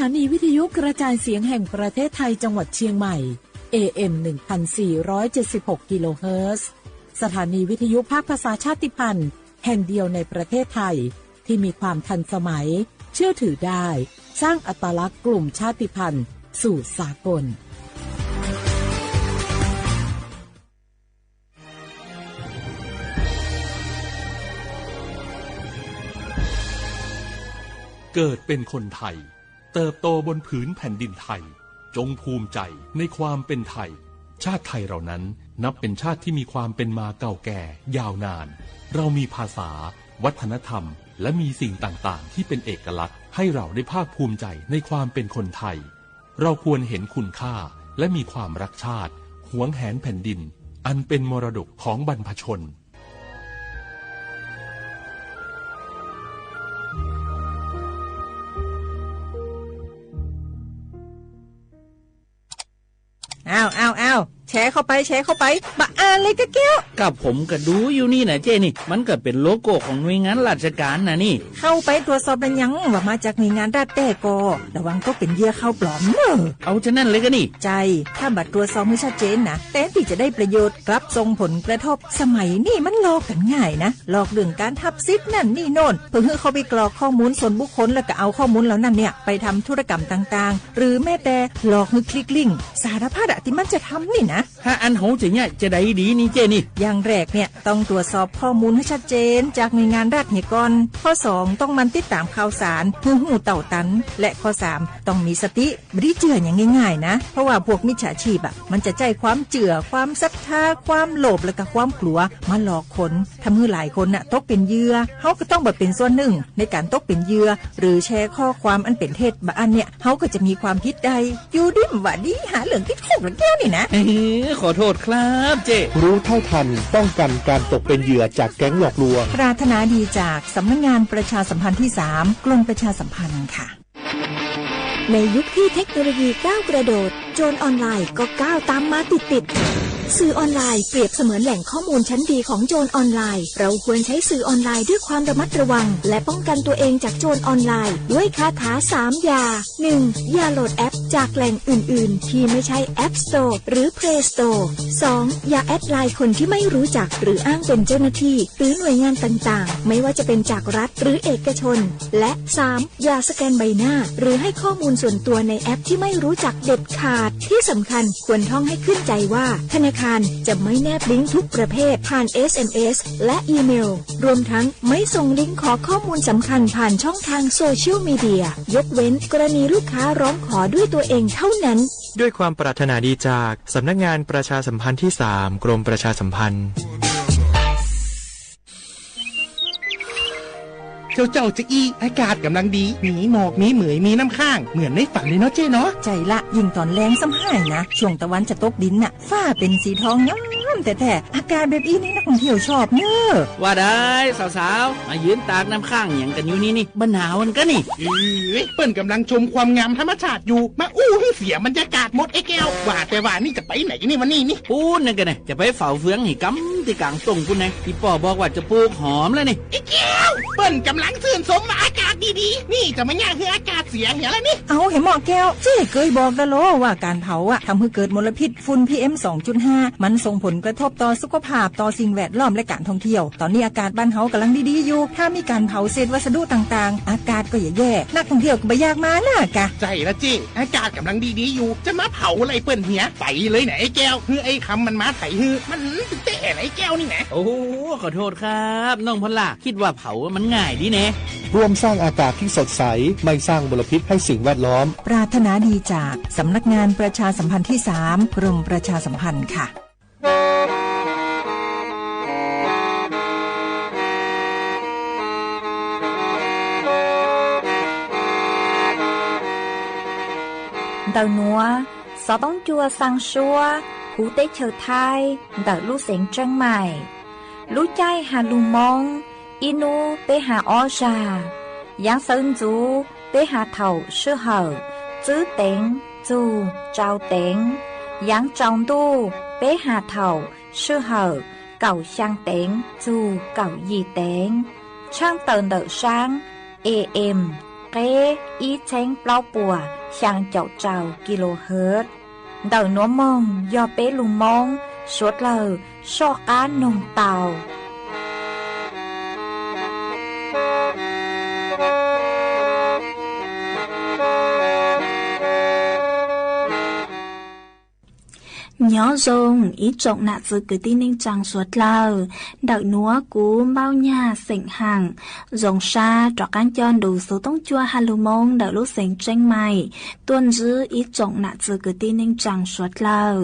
สถานีวิทยุกระจายเสียงแห่งประเทศไทยจังหวัดเชียงใหม่ เอ เอ็ม หนึ่งพันสี่ร้อยเจ็ดสิบหก กิโลเฮิรตซ์ สถานีวิทยุภาคภาษาชาติพันธุ์แห่งเดียวในประเทศไทย ที่มีความทันสมัย เชื่อถือได้ สร้างอัตลักษณ์กลุ่มชาติพันธุ์สู่สากล เกิดเป็นคนไทย เติบโตบนผืนแผ่นดินไทย จงภูมิใจในความเป็นไทย ชาติไทยเรานั้นนับเป็นชาติที่มีความเป็นมาเก่าแก่ยาวนาน เรามีภาษา วัฒนธรรม และมีสิ่งต่างๆ ที่เป็นเอกลักษณ์ ให้เราได้ภาคภูมิใจในความเป็นคนไทย เราควรเห็นคุณค่า และมีความรักชาติ หวงแหนแผ่นดิน อันเป็นมรดกของบรรพชน อ้าว อ้าว อ้าว แชร์เข้าไป แชร์เข้าไป บ่อ่านเลยกะแก้ว ก็ผมก็ดูอยู่นี่นะเจ้นี่ มันก็เป็นโลโก้ของหน่วยงานราชการนะนี่ เข้าไปตรวจสอบแล้วยังว่ามาจากหน่วยงานรัฐแท้ก่อ ระวังตกเป็นเหยื่อข่าวปลอมเนอะ เอาจะนั่นเลยก็นี่ ใช่ ถ้าบ่ตรวจสอบให้ชัดเจนนะ แทนที่จะได้ประโยชน์ กลับส่งผลกระทบ สมัยนี้มันหลอกกันง่ายนะ หลอกเรื่องการทับสิทธิ์นั่นนี่โน่น เพื่อให้เขาไปกรอกข้อมูลส่วนบุคคล แล้วก็เอาข้อมูลเหล่านั้นเนี่ยไปทำธุรกรรมต่างๆ หรือแม้แต่หลอกให้คลิกลิงก์ สารพัดอะที่มันจะทำนี่นะ ถ้าอันเฮาจะเนี่ยจะได้ดีนี่เจ้นี่ อย่างแรกเนี่ยต้องตรวจสอบข้อมูลให้ชัดเจนจากหน่วยงานรัฐเหียก่อน ข้อสองต้องหมั่นติดตามข่าวสารเพื่อฮู้เต้าตัน และข้อสามต้องมีสติ บ่ได้เจื่ออย่างง่ายๆนะ เพราะว่าพวกมิจฉาชีพอะมันจะใช้ความเจื่อ ความศรัทธา ความโลภ และก็ความกลัวมาหลอกคน ทำให้หลายคนน่ะตกเป็นเหยื่อ เฮาก็ต้องบ่เป็นส่วนหนึ่งในการตกเป็นเหยื่อ หรือแชร์ข้อความอันเป็นเท็จบ่อันเนี่ย เฮาก็จะมีความผิดได้ อยู่ดีบ่าดีหาเรื่องติดคุกแล้วแก้วนี่นะ เอ้อ ขอโทษครับเจ้ รู้เท่าทันป้องกันการตกเป็นเหยื่อจากแก๊งหลอกลวง ปรารถนาดีจากสำนักงานประชาสัมพันธ์ที่สาม กรมประชาสัมพันธ์ค่ะ ในยุคที่เทคโนโลยีก้าวกระโดด โจรออนไลน์ก็ก้าวตามมาติดๆ สื่อออนไลน์เปรียบเสมือนแหล่งข้อมูลชั้นดีของโจรออนไลน์ เราควรใช้สื่อออนไลน์ด้วยความระมัดระวัง และป้องกันตัวเองจากโจรออนไลน์ ด้วยคาถาสามอย่า หนึ่ง อย่าโหลดแอปจากแหล่งอื่นๆ ที่ไม่ใช่ App Store หรือ Play Store สอง อย่าแอดไลน์คนที่ไม่รู้จัก หรืออ้างเป็นเจ้าหน้าที่ หรือหน่วยงานต่างๆ ไม่ว่าจะเป็นจากรัฐหรือเอกชน และ สาม อย่าสแกนใบหน้า หรือให้ข้อมูลส่วนตัวในแอปที่ไม่รู้จักเด็ดขาด ที่สำคัญควรท่องให้ขึ้นใจว่า ธนาคารจะไม่แนบลิงก์ทุกประเภทผ่าน เอส เอ็ม เอส และอีเมล รวมทั้งไม่ส่งลิงก์ขอข้อมูลสำคัญผ่านช่องทางโซเชียลมีเดีย ยกเว้นกรณีลูกค้าร้องขอด้วยตัวเองเท่านั้น ด้วยความปรารถนาดีจากสำนักงานประชาสัมพันธ์ที่สาม กรมประชาสัมพันธ์ เจ้าเจ้าจะอี้ อากาศกำลังดี มีหมอก มีเหมย มีน้ำค้าง เหมือนในฝันเลยเนาะเจ้เนาะ ใช่ละ ยิ่งตอนแลงซ้ำห้ายนะ ช่วงตะวันจะตกดินน่ะ ฟ้าเป็นสีทองงามแท้ๆ อากาศแบบอี้นี่นักท่องเที่ยวชอบเนอะ ว่าได้สาวๆ มายืนตากน้ำค้างหยังกันอยู่นี่นี่ บ่หนาวกันกะนี่ เอ้ย เปิ้นกำลังชมความงามธรรมชาติอยู่ มาอู้ให้เสียบรรยากาศหมดไอ้แก้ว ว่าแต่ว่านี่จะไปไหนนี่วันนี้นี่ ปู๊นนั่นกะนะ จะไปเฝ้าเฟืองให้กำตี้ก๋างต้งปู๊นนะ อี่ป้อบอกว่าจะปลูกหอมแล้วนี่ ไอ้แก้ว เปิ้นกำลังชื่นชมว่าอากาศดีๆ นี่จะมาเยียะให้อากาศเสียเหียแล้วนี่ เอาเหยหมอแก้ว เจ้เกยบอกดาโลว่าการเผาอะทำให้เกิดมลพิษฝุ่น พีเอ็ม สองจุดห้า มันส่งผลกระทบต่อสุขภาพ ต่อสิ่งแวดล้อมและการท่องเที่ยว ตอนนี้อากาศบ้านเฮากำลังดีๆอยู่ ถ้ามีการเผาเศษวัสดุต่างๆ อากาศก็จะแย่ นักท่องเที่ยวก็บ่อยากมานะกะ ใช่ละเจ้ อากาศกำลังดีๆอยู่ จะมาเผาอะไรเปิ้นเหีย ไปเลยนะไอ้แก้ว เฮ้ย ไอ้คำมันมาไถเฮ้ย มันเตะอะไรไอ้แก้วนี่นะ โอ้ ขอโทษครับ น้องพอลล่า คิดว่าเผามันง่ายดีแน่ ร่วมสร้างอากาศที่สดใส ไม่สร้างมลพิษให้สิ่งแวดล้อม ปรารถนาดีจากสำนักงานประชาสัมพันธ์ที่สาม กรมประชาสัมพันธ์ค่ะ Ntawm nuav, xov tooj cua xaa suab huv teb chaws Thaib ntawm lub xeev Tseeb Maim. Lub caij ha lug Moob, ib nub peb ha ob zag. Yaav sawv ntxuv peb ha thaum sij hawm tswb teev txug tsau teev. Yaav tsaus ntuj peb ha thaum sij hawm kaum xyaa teev txug kaum yim teev. Tshaaj tawm ntawm saab A M, qeb ib txheeb plaub puas xyaa caum rau kilohertz. Ntawm nuav moog yog peb lug Moob suav dlawg soj qaab noog tau. Nyob zoo ib tsoom nam txwv kwv tij neej tsaa suav dlawg, ntawm nuav kuv Npauj Nyag xeem Haam zoo sab rov qaab coj nrug xuv toob cua ha lug Moob ntawm lub xeev Tseeb Maim tuaj ntsib ib tsoom nam txwv kwv tij neej tsaa suav dlawg.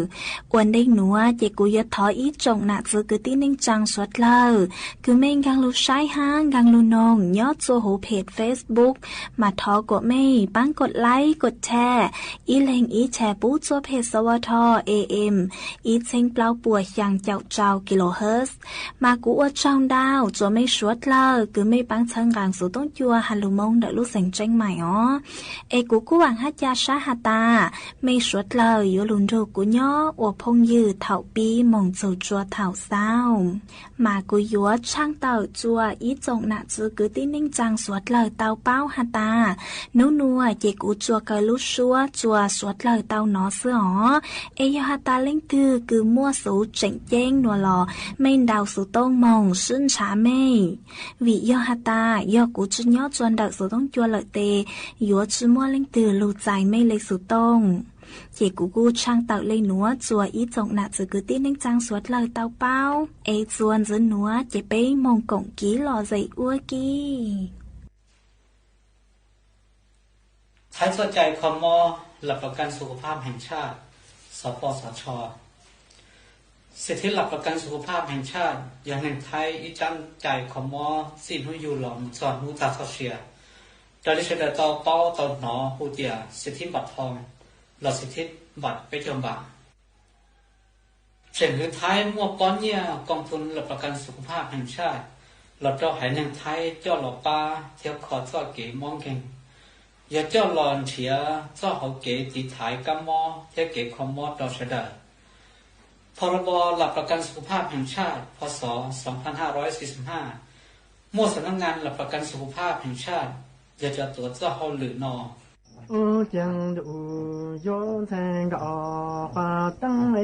Ua ntej nuav ces kuv yuav thov ib tsoom nam txwv kwv tij neej tsaa suav dlawg kws mej nkaag lug saib hab nkaag lug noog nyob txhua huv phem Facebook, mas thov kuas mej paab kov like kov share, ib leeg ib share pub txhua phem xov ua tho A M ib txheeb plaub puas xyaa caum rau kilohertz. Mas kuv ua tsaug ntau rua mej suav dlawg kws mej paab txhawb nqaa xuv toob cua ha lug Moob ntawm lub xeev Tseeb Maim os. Es kuv kuj vaam hab ca sab has tas mej suav dlawg yuav lug nrug kuv nyob ua phooj ywg thaum pib moog txug rua thaum xaus. Mas kuv yuav tshaaj tawm rua ib tsoom nam txwv kwv tij neej tsaa suav dlawg tau paub has tas, nub nuav ces kuv tsuas kaw lub suab rua suav dlawg tau nov xwb os. Es yog has tas leej twg kws muaj xuv tseem ceeb nuav los mej ntaus xuv tooj moog sib ntshaw mej. Vim yog has tas yog kuv tsi nyob rua ntawm xuv toob cua lawm tes yuav tsi muaj leej twg lug txais mej le xuv tooj. Ces kuv kuj tshaaj tawm le nuav rua ib tsoom nam txwv kwv tij neej tsaa suav dlawg tau paub. Es txuas ntxiv nuav ces peb moog koom kiv lom zem ua ke. Thaib txoj cai kho mob หลักประกันสุขภาพแห่งชาติ สปสช. สิทธิหลักประกันสุขภาพแห่งชาติ yog neeg Thaib ib tsab cai kho mob txij hnub yug los mus txog hnub tag txoj sia, raws li sawv daws tau paub tau hnov hu tias สิทธิบัตรทอง los สิทธิบัตร peb caug npam. Tseem hwv Thaib muaj pob nyiaj กองทุนหลักประกันสุขภาพแห่งชาติ los rau haiv neeg Thaib coj los pab thiab kho txoj kev mob nkeeg, yog coj los nrhiav txoj hauv kev tiv thaiv kab mob thiab kev kho mob rau sawv daws. พรบ หลักประกันสุขภาพแห่งชาติ พ.ศ. สองพันห้าร้อยสี่สิบห้า muaj สำนักงานหลักประกันสุขภาพแห่งชาติ yog cov tuav txoj hauj lwm no. Ua caag ntuj yuav ntxhais nkauj quav taab,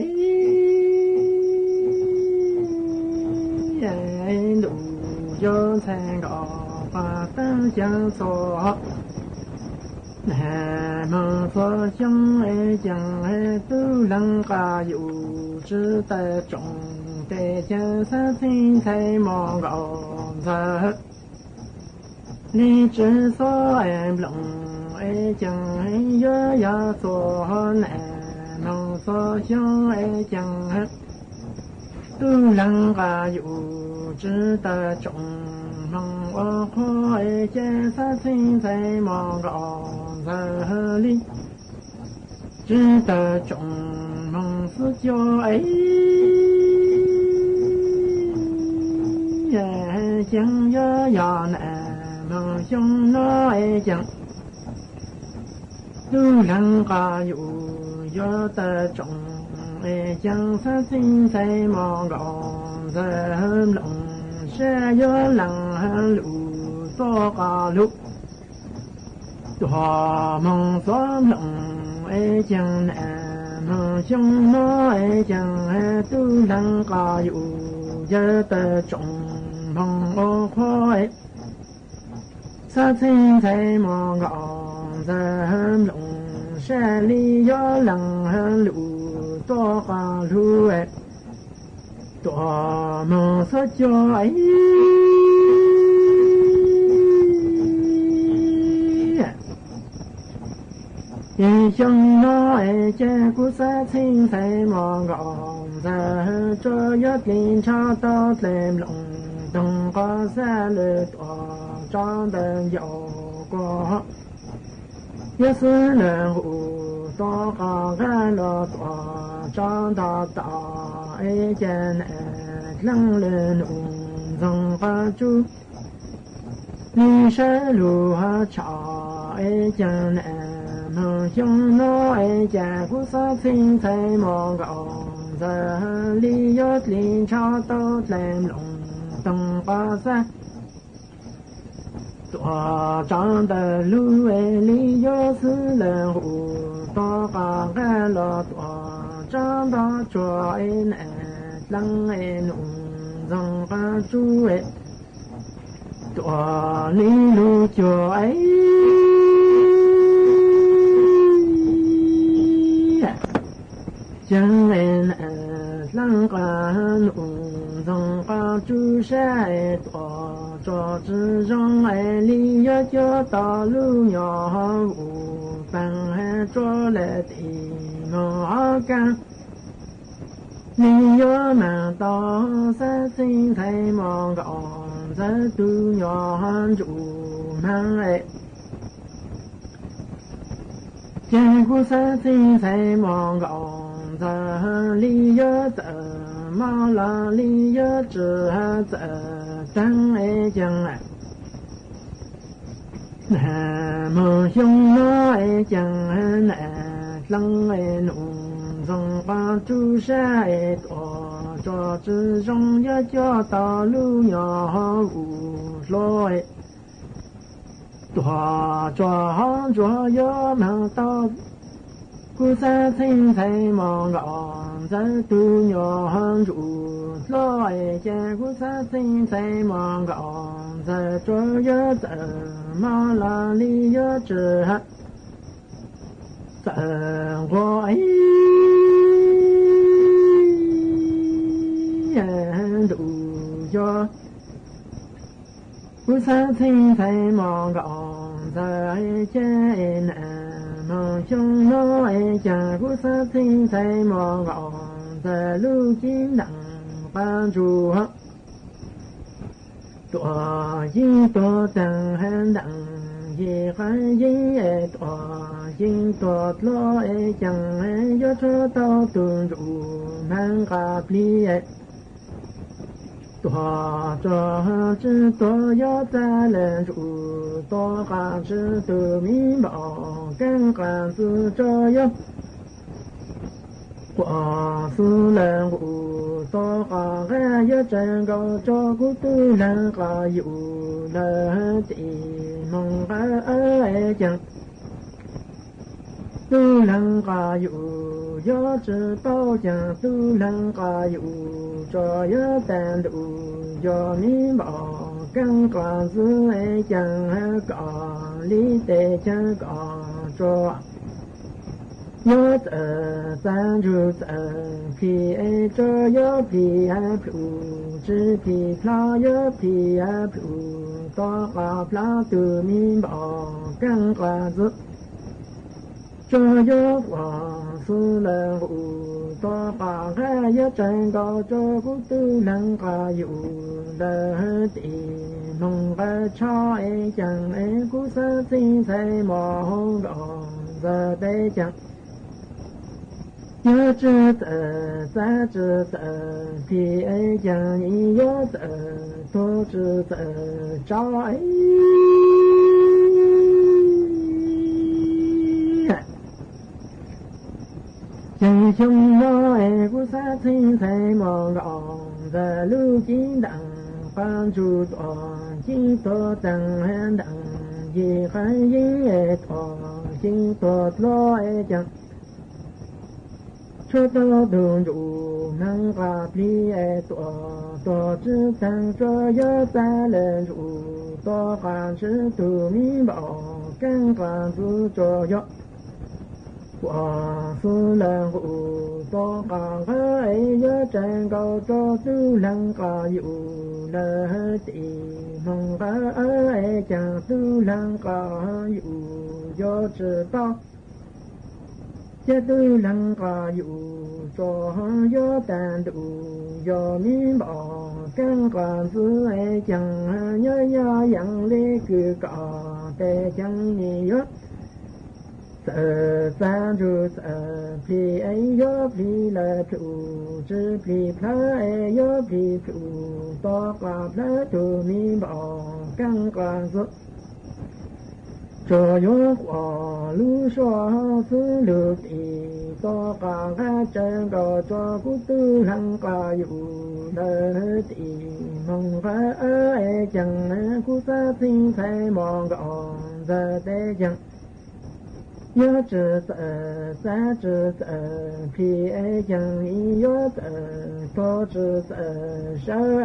ntuj yuav ntxhais nkauj quav taab caag txhua hmoov txhua xyoo, caag tub leeg qab yus tsi tawm tsoom tes, caag xav txheej ntxhais mos nkaus ntxawg li tsi xob nploos, caag yuav yog txhua hmoov txhua xyoo, caag tub leeg qab yus tsi tawm tsoom hmoov ua qhuav, caag xav txheej ntxhais mos nkaus ntxawg li tsi tawm tsoom hmoov xwb cuag, caag yuav yog nam hmoov xyoo no, caag tub leeg qab yus yuav tawm tsoom, caag xav txheej ntxhais mos nkaus ntxawg nploos, sab yuav lees lus tuaj qab lug tuaj hmoov txhua nploos, caag nam hmoov xyoo no, caag tub leeg qab yus yuav tawm tsoom hmoov ua qhuav, xav txheej ntxhais mos nkaus ntxawg nploos, sab li yuav lees lus tuaj qab lug tuaj hmoov xwb cuag, xyoo no, caag kuv xav txheej ntxhais mos nkaus ntxawg, tsuas yuav dlig ntshaw tau dlej nploos, toog qab xab lwm tuaj tso ntawm ncauj kuag, yuav xwb lwm nqus tuaj qab nqab los tuaj tso ntog tom, caag nam dleeg lwm nus ntxoog qab tsub, li sab lug hab tshom, caag nam hmoov xyoo no, caag kuv xav txheej ntxhais mos nkaus ntxawg, li yuav dlig ntshaw tau dlej nploos, toog qab xab Tuam tsav ntawm lub es li yuav xwb lawm nqus, tuam qos nqaj los tuam tsav nto tsuag es nam dleeb es num ntxoog qab tsuj es tuam li lub cuag es ceev es nam dleeb qab num ntxoog qab tsuj sab es tuam tsuag tsi zoo es li yuav cuag tau lub nyuag hauv vus peeg tsuag lawm tim moog hauv kaaj. Li yuav maam tau xab txheej ntxhais mos nkaum ntxawg tug nyuag ntsum maag es, ces kuv xab txheej ntxhais mos nkaum ntxawg li yuav txawm mob los li yuav tsi txawm taag es ceev nam moog xyoo no es ceev nam dleeb es num ntxoog qab tsuj sab es tuam tsuag tsi zoo yuav cuag tau lub nyuag hauv vus hlo es tuam tsuag hauv ntsuag yuav maag tau kuv xab txheej ntxhais mos nkaum ntxawg tug nyuag ntsum hlo es ces kuv xab txheej ntxhais mos nkaum ntxawg tsuag yuav txawm mob los li yuav tsi txawm nquag ntuj yog kuv xab txheej ntxhais mos nkaum ntxawg ces nam moog xyoo no es ceev kuv xab txheej ntxhais mos nkaum ntxawg lub cib ntaam qab ntsuag tuam yeej tuag taag ntaam yim qab yeeb es tuam yeej tuag dlua es ceev yuav tshuav tau tug ntsum maag nqaj plig es tuam tsuag tsi tuag yuav txag lawm ntsum tuam qas tsi tug me npaum keeb qas ntxwg tsuag yuav quas xwb lawm nqus tuam qas nqaj yuav tseem nkaus tso kuv tug leeg qas yus lawm tim moog nqaj ceev tug leeg qas yus yuav tsi paub ceev tug leeg qas yus tsuag yuav tag ntuj yog me npaum keeb qas ntxwg ceev kom li tes ceev kom tsuag yuav txawm txag ntsug txawm plhis es tsuag yuav plhis plhus tsi plhis plhab yuav plhis plhus tuam qas plhab tug me npaum keeb qas ntxwg tsuag yuav quas xwb lawm nqus tuam qas nqaj yuav tseem nkaus tso kuv tug leeg qas yus lawm tim moog nqaj tsho es ceev es kuv xab txheej ntxhais mos nkaum ntxawg peb ceev yuav tsi txawm txag tsi txawm plhis es ceev yim yuav txawm tuag tsi txawm tso es ceev xyoo no es kuv xab txheej ntxhais mos nkaum ntxawg lub cib ntaam qab ntsug tuam cib tuag taag ntaam yim qab yeeb es tuam yeej tuag dlua es ceev tshuav tau tug ntsum maag qas plig es tuam tuag tsi taag tsuag yuav txag lawm ntsum tuam qas tsi tug me npaum keeb qas ntxwg tsuag yuav quas xwb lawm nqus tuam qas nqaj es yuav tseem nkaus tso tug leeg qas yus lawm tim moog nqaj es ceev tug leeg qas yus yuav tsi paub ces tug leeg qas yus tsuag yuav tag ntuj yog me npaum keeb qas ntxwg ceev nyob yog yeev li kws kom tes ceev nim yuav txawm txag ntsug txawm plhis es yuav plhis lawm plhus tsi plhis plhab es yuav plhis plhus tuam qas plhab tug me npaum keeb qas ntxwg Tsuas yuav quaj lub suab xwb lug tim toj qab nqaj tsaws nkaus rua kuv tug hleev qab yus ntawd tim moog nqaj ceeb kuv xav txheej ntxhais mos nkaus ntxawg teb ceeb. Yog tsi txawj xav tsi txawj plhis ceeb yuav txawj tuag tsi txawj sawv.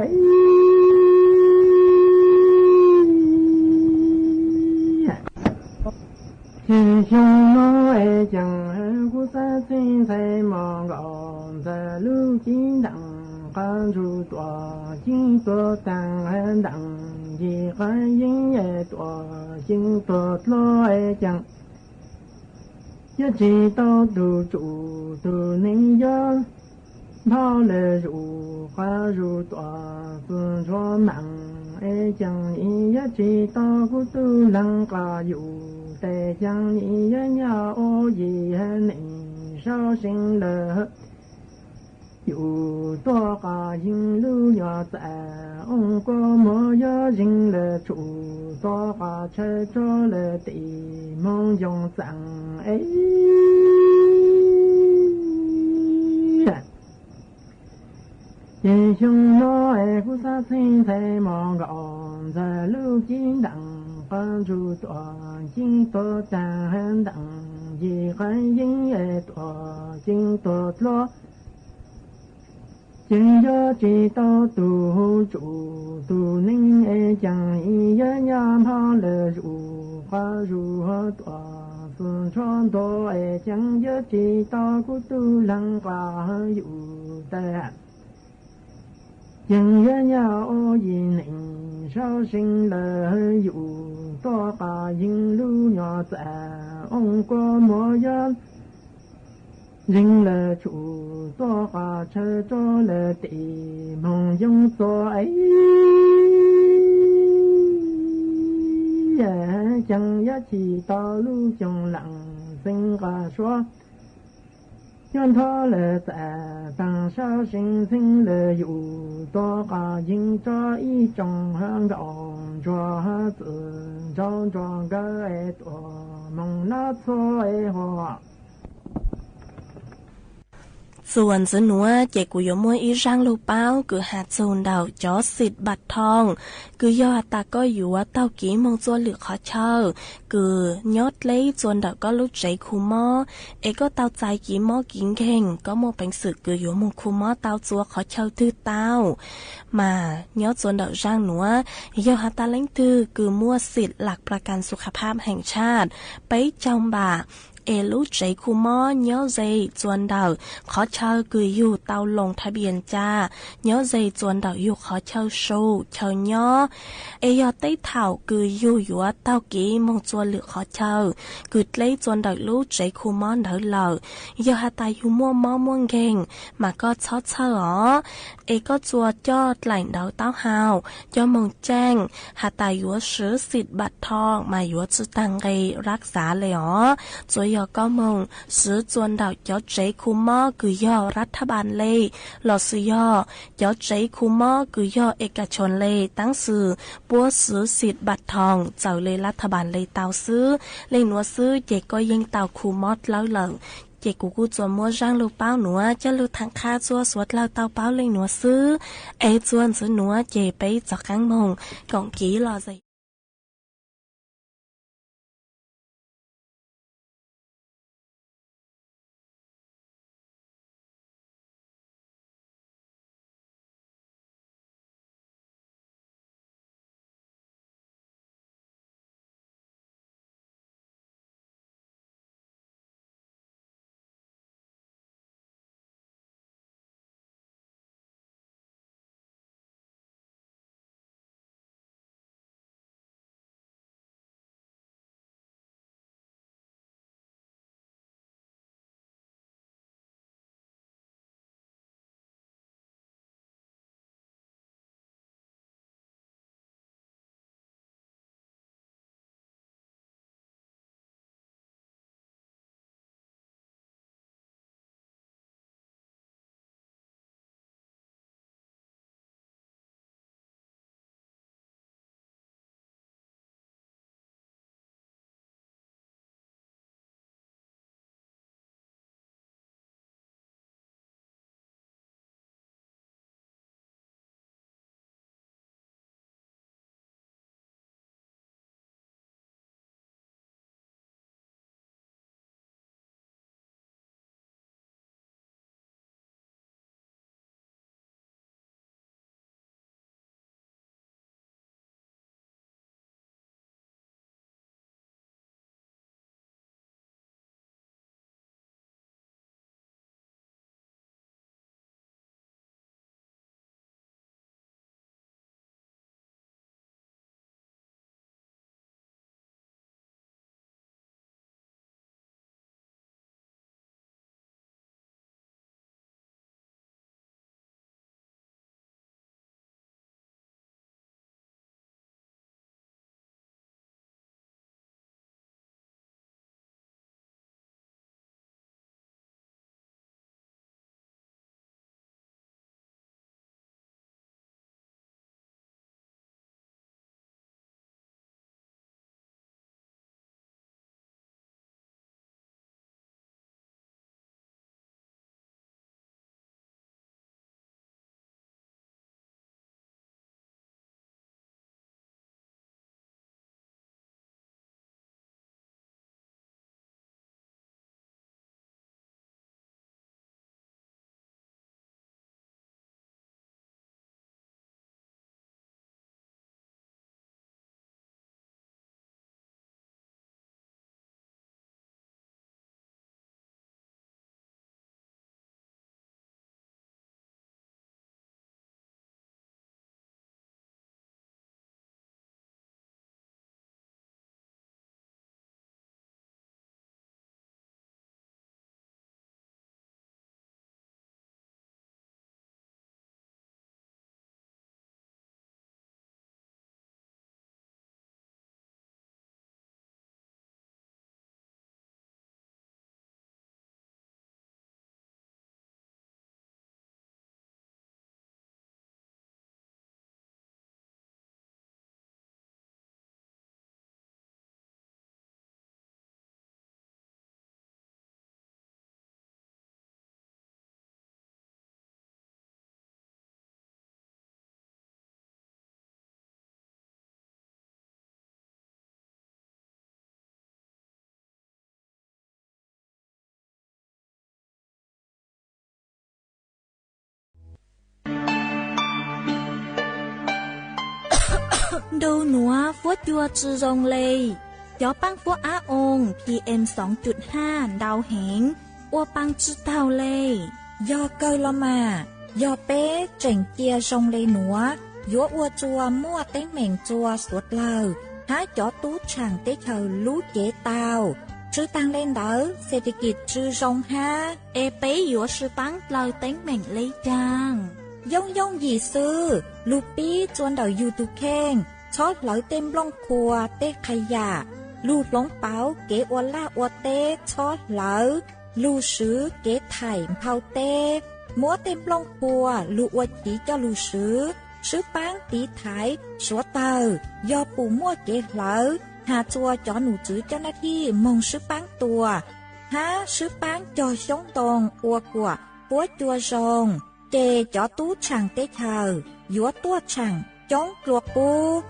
Ces xyoo no es ceeb kuv xav txheej ntxhais mos nkaus ntxawg lub ceeb nteem qab ntsuj tuam ceeb tuag taag nteem yig qab yeeb tuam ceeb tuag dlua es ceeb. Yog tsi tau tug tsum tug neeg yog npaj lawm zuj qab zuj tuam txug ntsuab meej es ceeb. Yog tsi tau kuv tug hleev qab yus teb ceeb, yog nyab ua yig neeg sau seev lawm yus tuag qab yeeb lub nyuam txaj oo kua muag yog zeeg lawm tshum tuag qab tshaw rua lawm tim moog yoo txeem es. Ces xyoo no es kuv xav txheej ntxhais mos nkaus ntxawg lub ceeb nteem qab ntsuj tuam ceeb tuag taag nteem yig qab yeeb tuam ceeb tuag dlua. Ces yog tsi tau tug tsum tug neeg es ceeb, yog nyab npaj lawm zuj qab zuj tuam txug ntsuab ntuag es ceeb. Yog tsi tau kuv tug hleev qab yus teb ceeb, yog nyab ua yig neeg sau seev lawm yus tuag qab yeeb lub nyuam txaj oo kua muag yog zeeg lawm tshum tuag qab tshaw rua lawm tim moog yoo txua es. Ceeb yog tsi tau lub xyoo leej xeev qab suav nyob nrho lawm txaj taag sau seev ntxeev lawm yus tuag qab yeeb rua ib tsoom nkaum ntsuag txwm nrau nrua nkawd es tuam moog nab txhua es huam. Txuas ntxiv nuav ces kuv yuav muaj ib zaaj lug paub kws has txug ntawm cov xim npam thoo, kws yog has tas koj yuav taug kev moog txua lwm qhov chaw kws nyob dleb txua ntawm koj lub tsev khu mob, es koj tau txais kev mob kev nkeeg, koj muaj peev xwm kws yuav moog khu mob tau txua qhov chaw twg tau. Mas nyob txua ntawm zaaj nuav, yog has tas leej twg kws muaj xim lam pla kas xu kha phab heem tshaj peb caug npam, es lub tsev khu mob nyob ze txua ntawm qhov chaw kws yug tau loo thaj pias ca, nyob ze txua ntawm yug qhov chaw su chaw nyob, es yog teb thaum kws yug yuav taug kev moog txua lwm qhov chaw kws dleb txua ntawm lub tsev khu mob ntawd lawm, yog has tas yug muaj mob muaj nkeeg, mas koj txhob txhawj os, es koj txua coj dlaim ntawv taub hau coj moog caaj has tas yuav swv xim npam thoo mas yuav tsi taag nqe rab xav le os. Txua yog koj moog swv txua ntawm cov tsev khu mob kws yog rab thaj npas le, lossis yog cov tsev khu mob kws yog es kas choos le, tab sis puab swv xim npam thoo txawm le rab thaj npas le tau xwb. Le nuav xwb ces koj yeej tau khu mob dlawb lawm. Ces kuv kuj txua muab zaaj lug paub nuav coj lug thaam qha txua suav dlawg tau paub le nuav xwb. Es txua ntxiv nuav ces peb txuas qaab moog koom kev lom zem. Ntu nuav fuab cua tsi zoo le, cov paab fuab ab oo P M xoo cum haj ntau heev, ua paa tsi taug le. Yog kawg los mas, yog peb tseem cia zoo le nuav, yuav ua rua muaj teeb meem rua suav dlawg hab cov tub tshaam teb chaws lub cev tau. Tsi taag le ntawd, xes tes kis tsi zoo hab, es peb yuav sib paab dlaw teeb meem le caag? Yooj yooj yim xwb, lug pib rua ntawm yug tug kheej, txhob hlawv tej nplooj qhuav tej qha yam, lug hloov pauv kev ua laj ua teb txhob hlawv, lug swv kev thaim nphau teb, muab tej nplooj qhuav lug ua chiv coj lug swv, sib paab tiv thaiv suav dlawg. Yog pum muaj kev hlawv, has rua cov num tswv coj nab thij moog sib paab tua, hab sib paab cog xyoob ntoo ua kuam fuab cua zoo, ces cov tub tshaam teb chaws yuav tuaj tshaam coob dlua qub.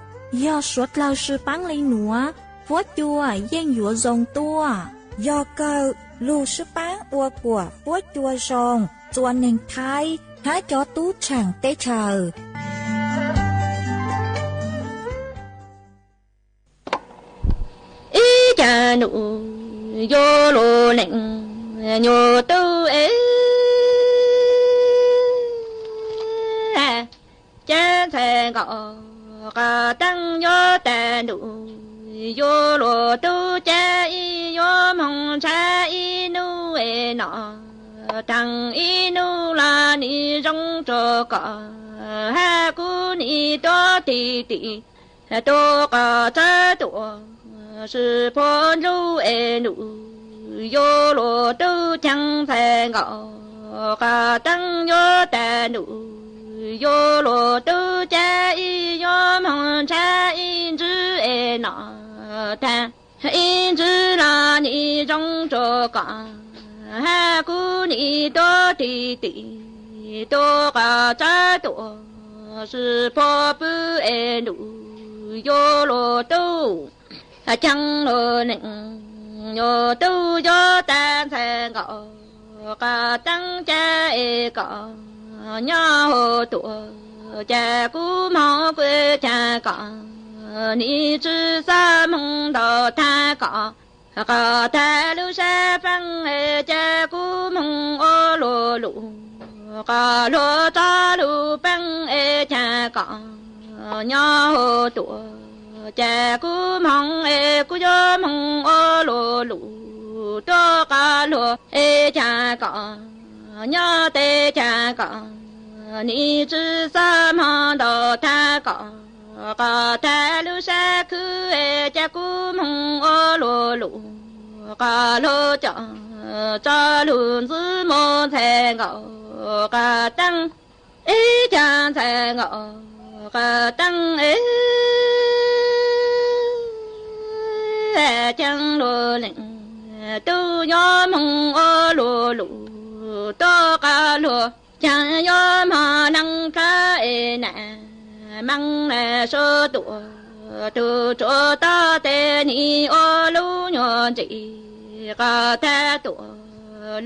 Yog suav dlawg sib paab le nuav, fuab cua yeej yuav zoo tuaj. Yog kawg, lug sib paab ua kuam fuab cua zoo rua neeg Thaib hab cov tub tshaam teb chaws. Ib caag num yuav luas leej nyuas tub es, caab ntxhais nkaus qas teeb yuav tag num, yuav luas tub caab ib yuav moog ntshaw ib nub es no, taag ib nub los nim zoo rua koj, hab kuv nim tuav tig tim, tuav qas txawb tuam, sib puag ntuj es num, yuav luas tub caab ntxhais nkaus qas teeb yuav tag num, yuav luas tub caab ib yuav moog ntshaw ib ntswv es no, taag ib ntswv los nim zoo rua koj, hab kuv nim tuav tig tim, tuav qas txawb tuam, sib puag pw es num, yuav luas tub caab luas leej nyuas tub yuav tag ntxhais nkaus qas teeb caab es koj nyob huv tuam, caag kuv moog kuv caag koj, nim tsi xaav moog ntaus taag koj, qas tag lub sab peeb es caag kuv moog ua luas lug, qas luag txhob lug peeb es caag koj nyob huv tuam, caag kuv moog es kuv yuav moog ua luas lug, tuav qas luag es caag koj nyob tes caag koj, nim tsi xaav moog ntaus taag koj, qas tag lub sab khwb es caag kuv moog ua luas lug, qas luag coj tso lug ntxwv muag ntxhais nkaus qas teeb, ib caag ntxhais nkaus qas teeb es, caab luas leej tub yuav moog ua luas lug, tuav qas luag caag yuav moog neeg plab es nam, meej nam suav tuam, tug tsuav tog tes nim ua lub nyuas ntsis, qas tag tuam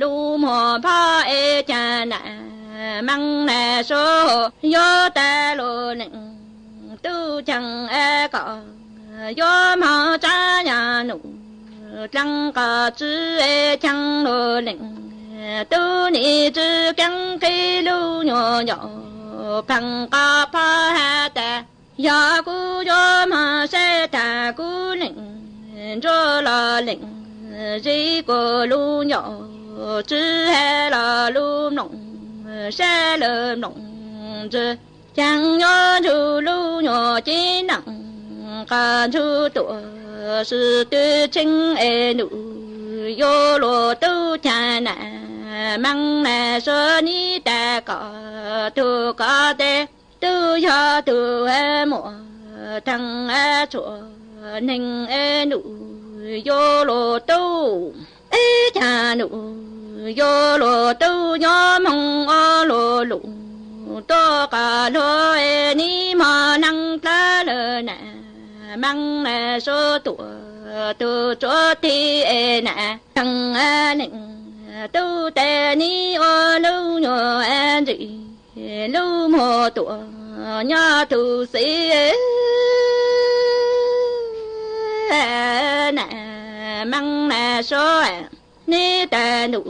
lub muag phab es caag nam, meej nam suav yuav tag luas leej tub caab es koj, yuav moog tsav yaam num, dlaab qas tsw es caab luas leej tub nim tsi keeb qhib lub nyuas ncaus, pheej qas phab has tas, yog kuv yuav moog saib taag kuv leej nruab los leej zib kuas lub ncaus, tsw has los lub mloog sab lawm mloog ntsis, caag yuav ntsug lub nyuas ceeb neem, qas ntsug tuam sib tw tsheej es num, yuav luas tub caag nam, meej nam suav nim tag koj tug koj tes, tub yog tug muam theej tshuav neeg es num, yuav luas tub es caag num, yuav luas tub yuav moog ua luas lug, tuav qas luag es nim moog neeg plab lawm nam, meej nam suav tuam, tug tsuav tig es nam, theej neeg tub tes nim ua lub nyuas ntsis, lub muag tuam nyob tug xib Suav, neb tag num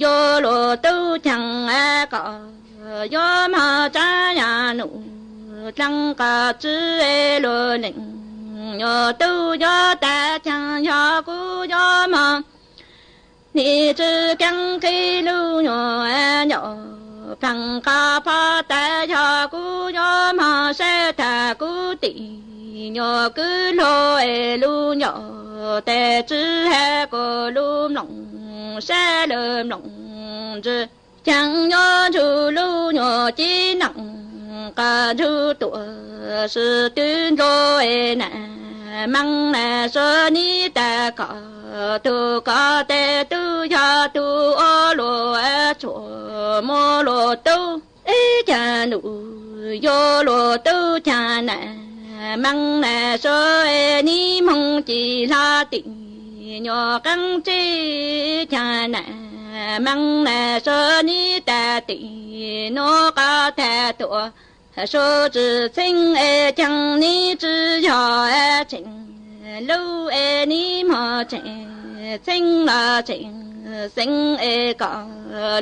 yuav luag tub cheej kom yuav mog tsav yam num dleev qhov tswv luag leej yuav tub yuav tag cheej yog kuv yuav mog. Nim tsw keeb qhib lub nyuag ncauj pheej qhov phob tas yog kuv yuav mog saib tag kuv tim nyuag kwv luag es lub ncauj tes tsw has kuv lub mloog saib lawv mloog ntsws cheej yuav ntsug lub nyuag cev neej qhov ntsug tuam sis twb nrau es na. Meej na Suav neb tag kom tug koj tes tub yog tug ua luag tshuav muaj luag tub ib cag num yuav luag tub cag na. Meej na Suav es neb moog ci hlo tim nyuag qeeb tsib cag na. Meej na Suav neb tag tim nuav qhov tag tuam Suav tsi txheeb es ceeb neb tsi yog tseem lub es neb moog tseem txheeb los tseem xeev es kom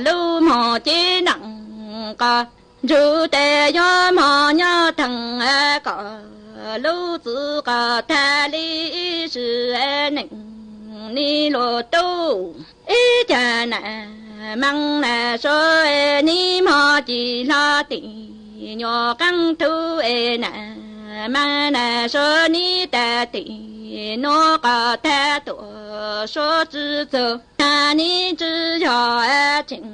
lub moog cev neej qhov ntsug tes yuav moog nyob theej kom lub txwv qhov tag li ib sim neej neb luag tub ib cag na. Meej na Suav es neb moog ci hlo tim nyuag qeeb tug es na. Meej na Suav neb tag tim nuav qhov tag tuam Suav tsi txug tag neb tsi yog tseem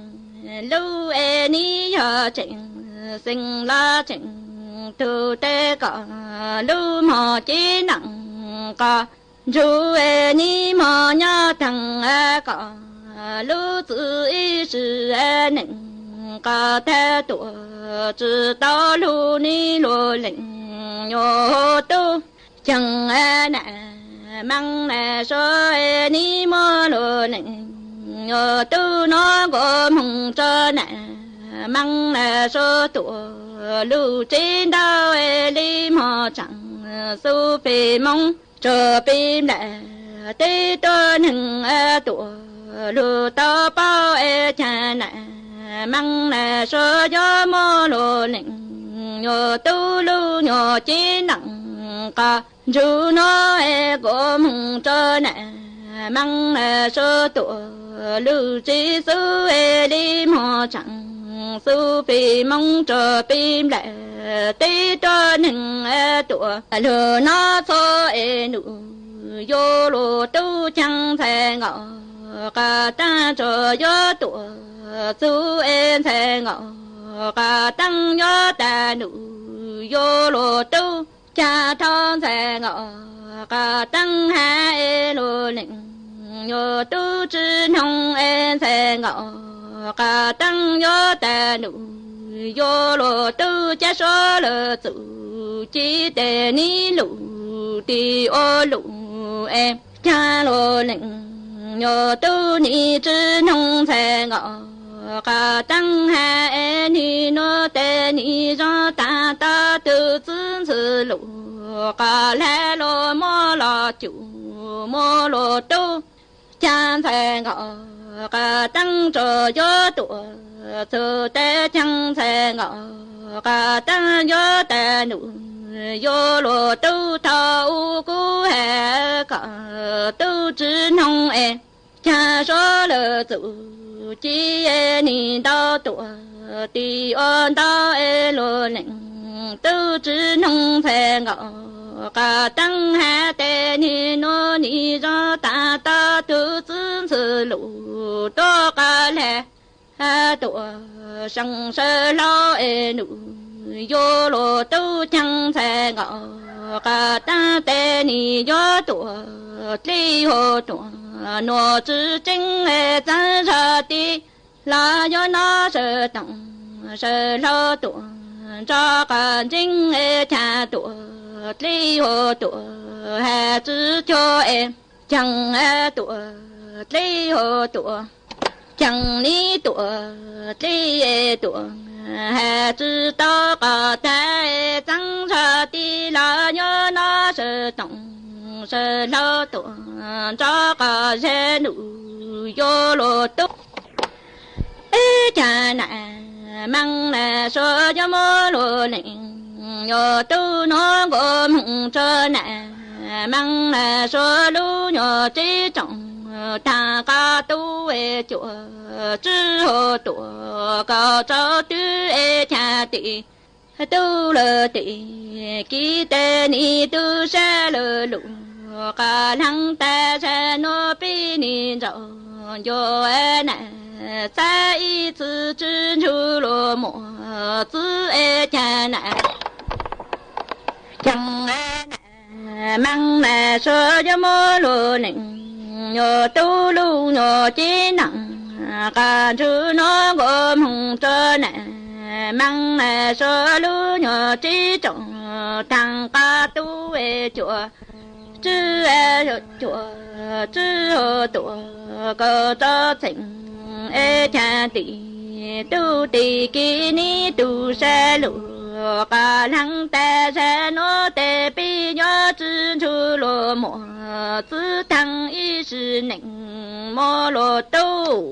lub es neb yog tseem xeev los tseem tug tes kom lub moog cev neej qhov ntsug es neb moog nyob theej kom lub txwv ib sim neej qhov tag tuam tsi tau lug neb luag leej yuav tub ceeb na. Meej na Suav es neb muaj luag leej yuav tub nuav nkaus moog tso na. Meej na Suav tuam lug tsev ntau es li moog tseem xub peb moog tso peb nplaim teb tuab neeg tuam lug tau paub es cag na. Meej na Suav yuav muaj luag leej yuav tub lug nyuag cev neej qhov ntsug nuav es nkaus moog tso na. Meej na Suav tuam lug tsev xub es li moog tseem xub peb moog tso peb nplaim teb tuab neeg tuam lug nuav txhua es num yuav luag tub ceeb ntxhais nkaus qhov teeb tso yuav tuam txug es ntxhais nkaus qhov teeb yuav tag num yuav luag tub cag dhau ntxhais nkaus qhov teeb has es luag leej yuav tub tsi noog es ntxhais nkaus qhov teeb yuav tag num yuav luag tub cab Suav lawv txuj ci tes neb lug tim ua lug es cag luag leej yuav tub neb tsi noog ntxhais nkaus qhov teeb has es neb nuav tes neb zoo taag tog tug txwv ntxhw lug qhov hlab luag muab los cum muab luag tub cag ntxhais nkaus qhov teeb tso yuav tuam txug tes cag ntxhais nkaus qhov teeb yuav tag num yuav luag tub thaum u kuv has kom tub tsi noog es cag Suav lawv txuj ci es neb ntau tuam tim ua ntau es luag leej tub tsi noog ntxhais nkaus qhov teeb has tes neb nuav neb zoo taag tog tug txwv ntxhw lug tuab qhov hlab tuam seev sawv hlau es num yuav luag tub cag ntxhais nkaus qhov teeb tes neb yuav tuam dleb huv tuam nuav tsi tseeb es txeeb zog tib los yuav nov sawv toom sawv hlau tuam nrog qhov ntseeb es cag tuam dleb huv tuam has tsi cuag es ceeb tuam dleb huv tuam ceeb neb tuam dleb es tuam has tsi tau qhov tag es txeeb zog tib los yuav nov sawv toom sawv hlau tuaj nrov qab zeb ntuj yuav luag tub. Ib cag nam meej nam suav yuav muab luag leej, yuav tub nuav nkaus moog rua nam meej nam suav lub nyuag tsib rooj taag qab tub es cuaj tsib hau tuaj kaum rau twb ib cag tim tub lawm tim kiv tes nim tub sab lawm lug qab leeg tas zag nuav pib nim nraug ncua nam xab ib txwv tsw ntsug luag muaj txwv ib cag nam meej nam suav yuav muab luag leej, yuav tub lub nyuag tsib rooj qab ntsug nuav nkaus moog rua nam meej nam suav lub nyuag tsib rooj taag qab tub es cuaj tsib, cuaj tsib hau tuaj kaum rau txheej ib cag tim tub tim kiv nim tub sab lug qab leeg tas zag nuav tes pib yuav tsw ntsug luag muaj txwv taag ib sim neej muab luag tub.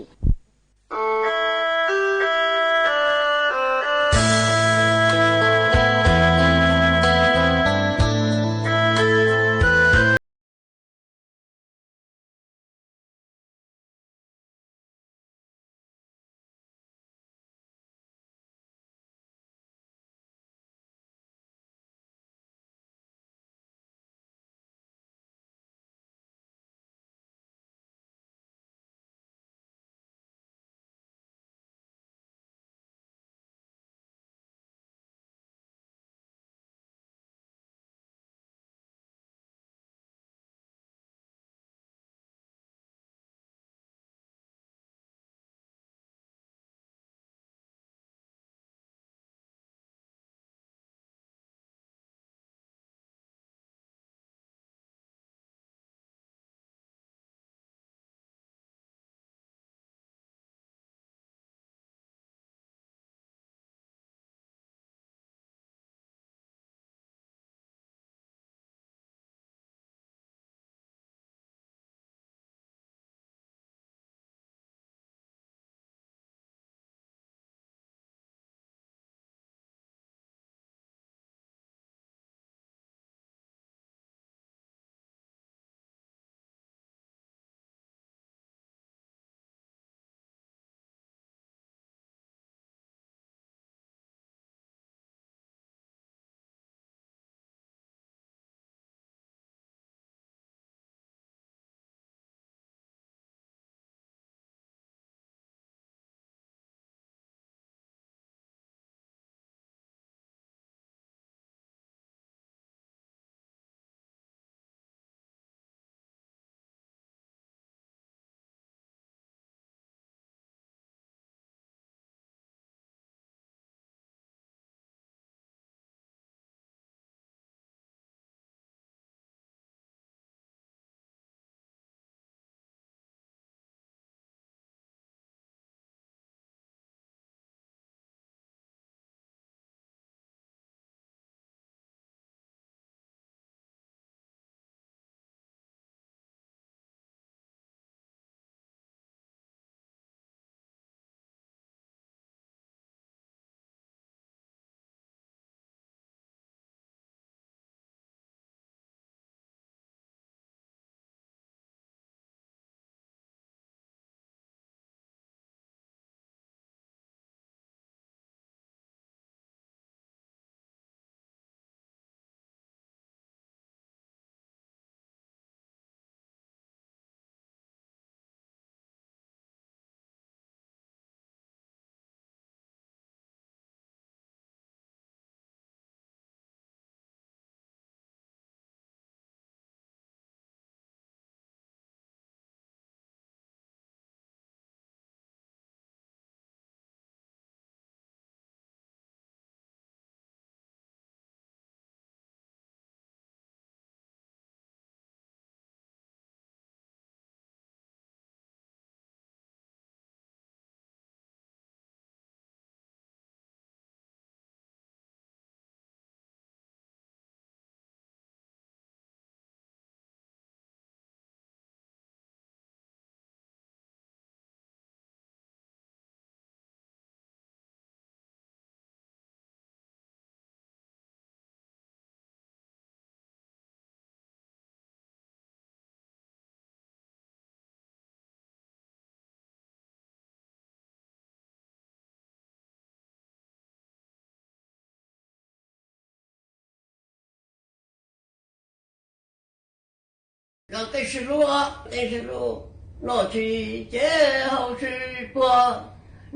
Koj tej sib hlub, tej sib hlub, noj tsis ces haus tsis puag,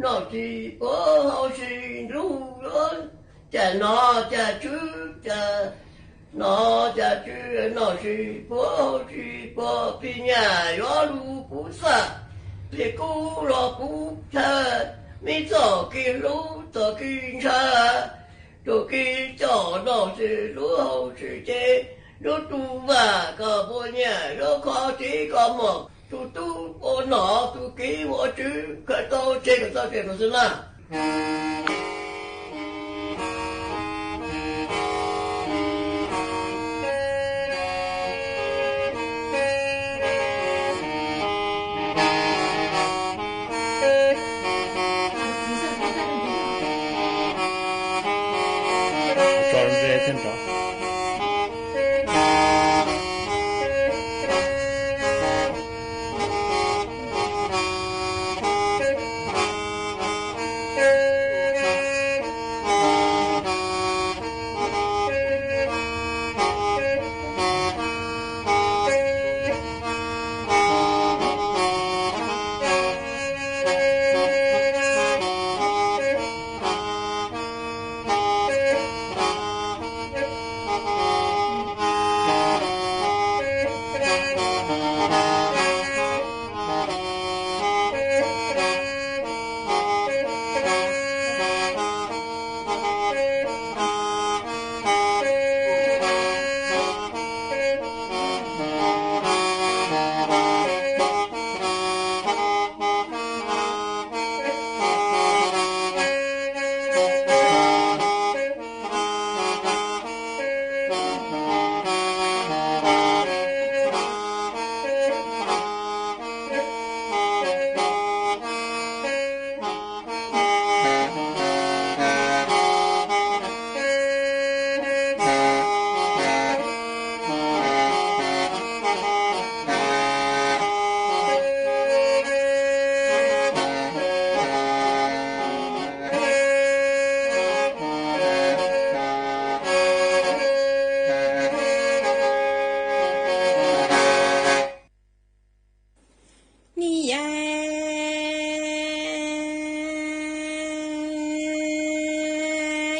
noj tsis puag haus tsis hlub, cas noj cas tsw, cas noj cas tsw, noj tsis puag haus tsis puag, phim nyaj yuav lug kuv xaj, phim kub los kuv chaw, me txoj kev hlub txoj kev ntshaw, txoj kev coj noj tsis hlub haus tsis ces, lub tub vam kom puas nyiaj, lub kho txiv kom mom, tus tub ua nom tus kiv ua tswv, khaws tau tseg kom txoj kev rau xwb na. Niam yau,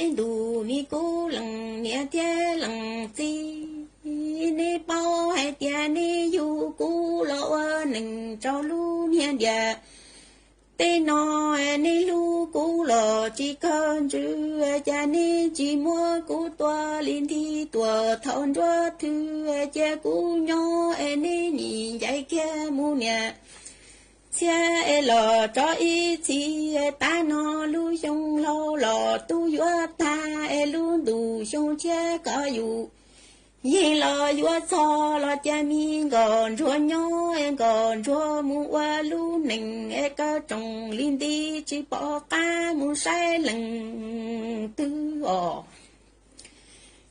ib ntus ne kuv leej niam thiab leej txiv, nej paub hais tias nej yug kuv los ua neej rau lub niag ntiaj teb no, nej hlub kuv los tsis kawg ntsws, cas nej tsis muab kuv tua li nthi tuam thaum nruab thwv, cia kuv nyob es nej nim ncaim kiag mus niam. Txhiab es los tso ib txhis, tav no lub xyoo hlau los twb yuav tag, es lub ntu xyoo tshiab kom yus yeej los yuav txog, los cia me nkauj ntsuag nyob es nkauj ntsuag mus ua lub neej es kaw rooj li nti, tsis pom qab mus saib leej twg os.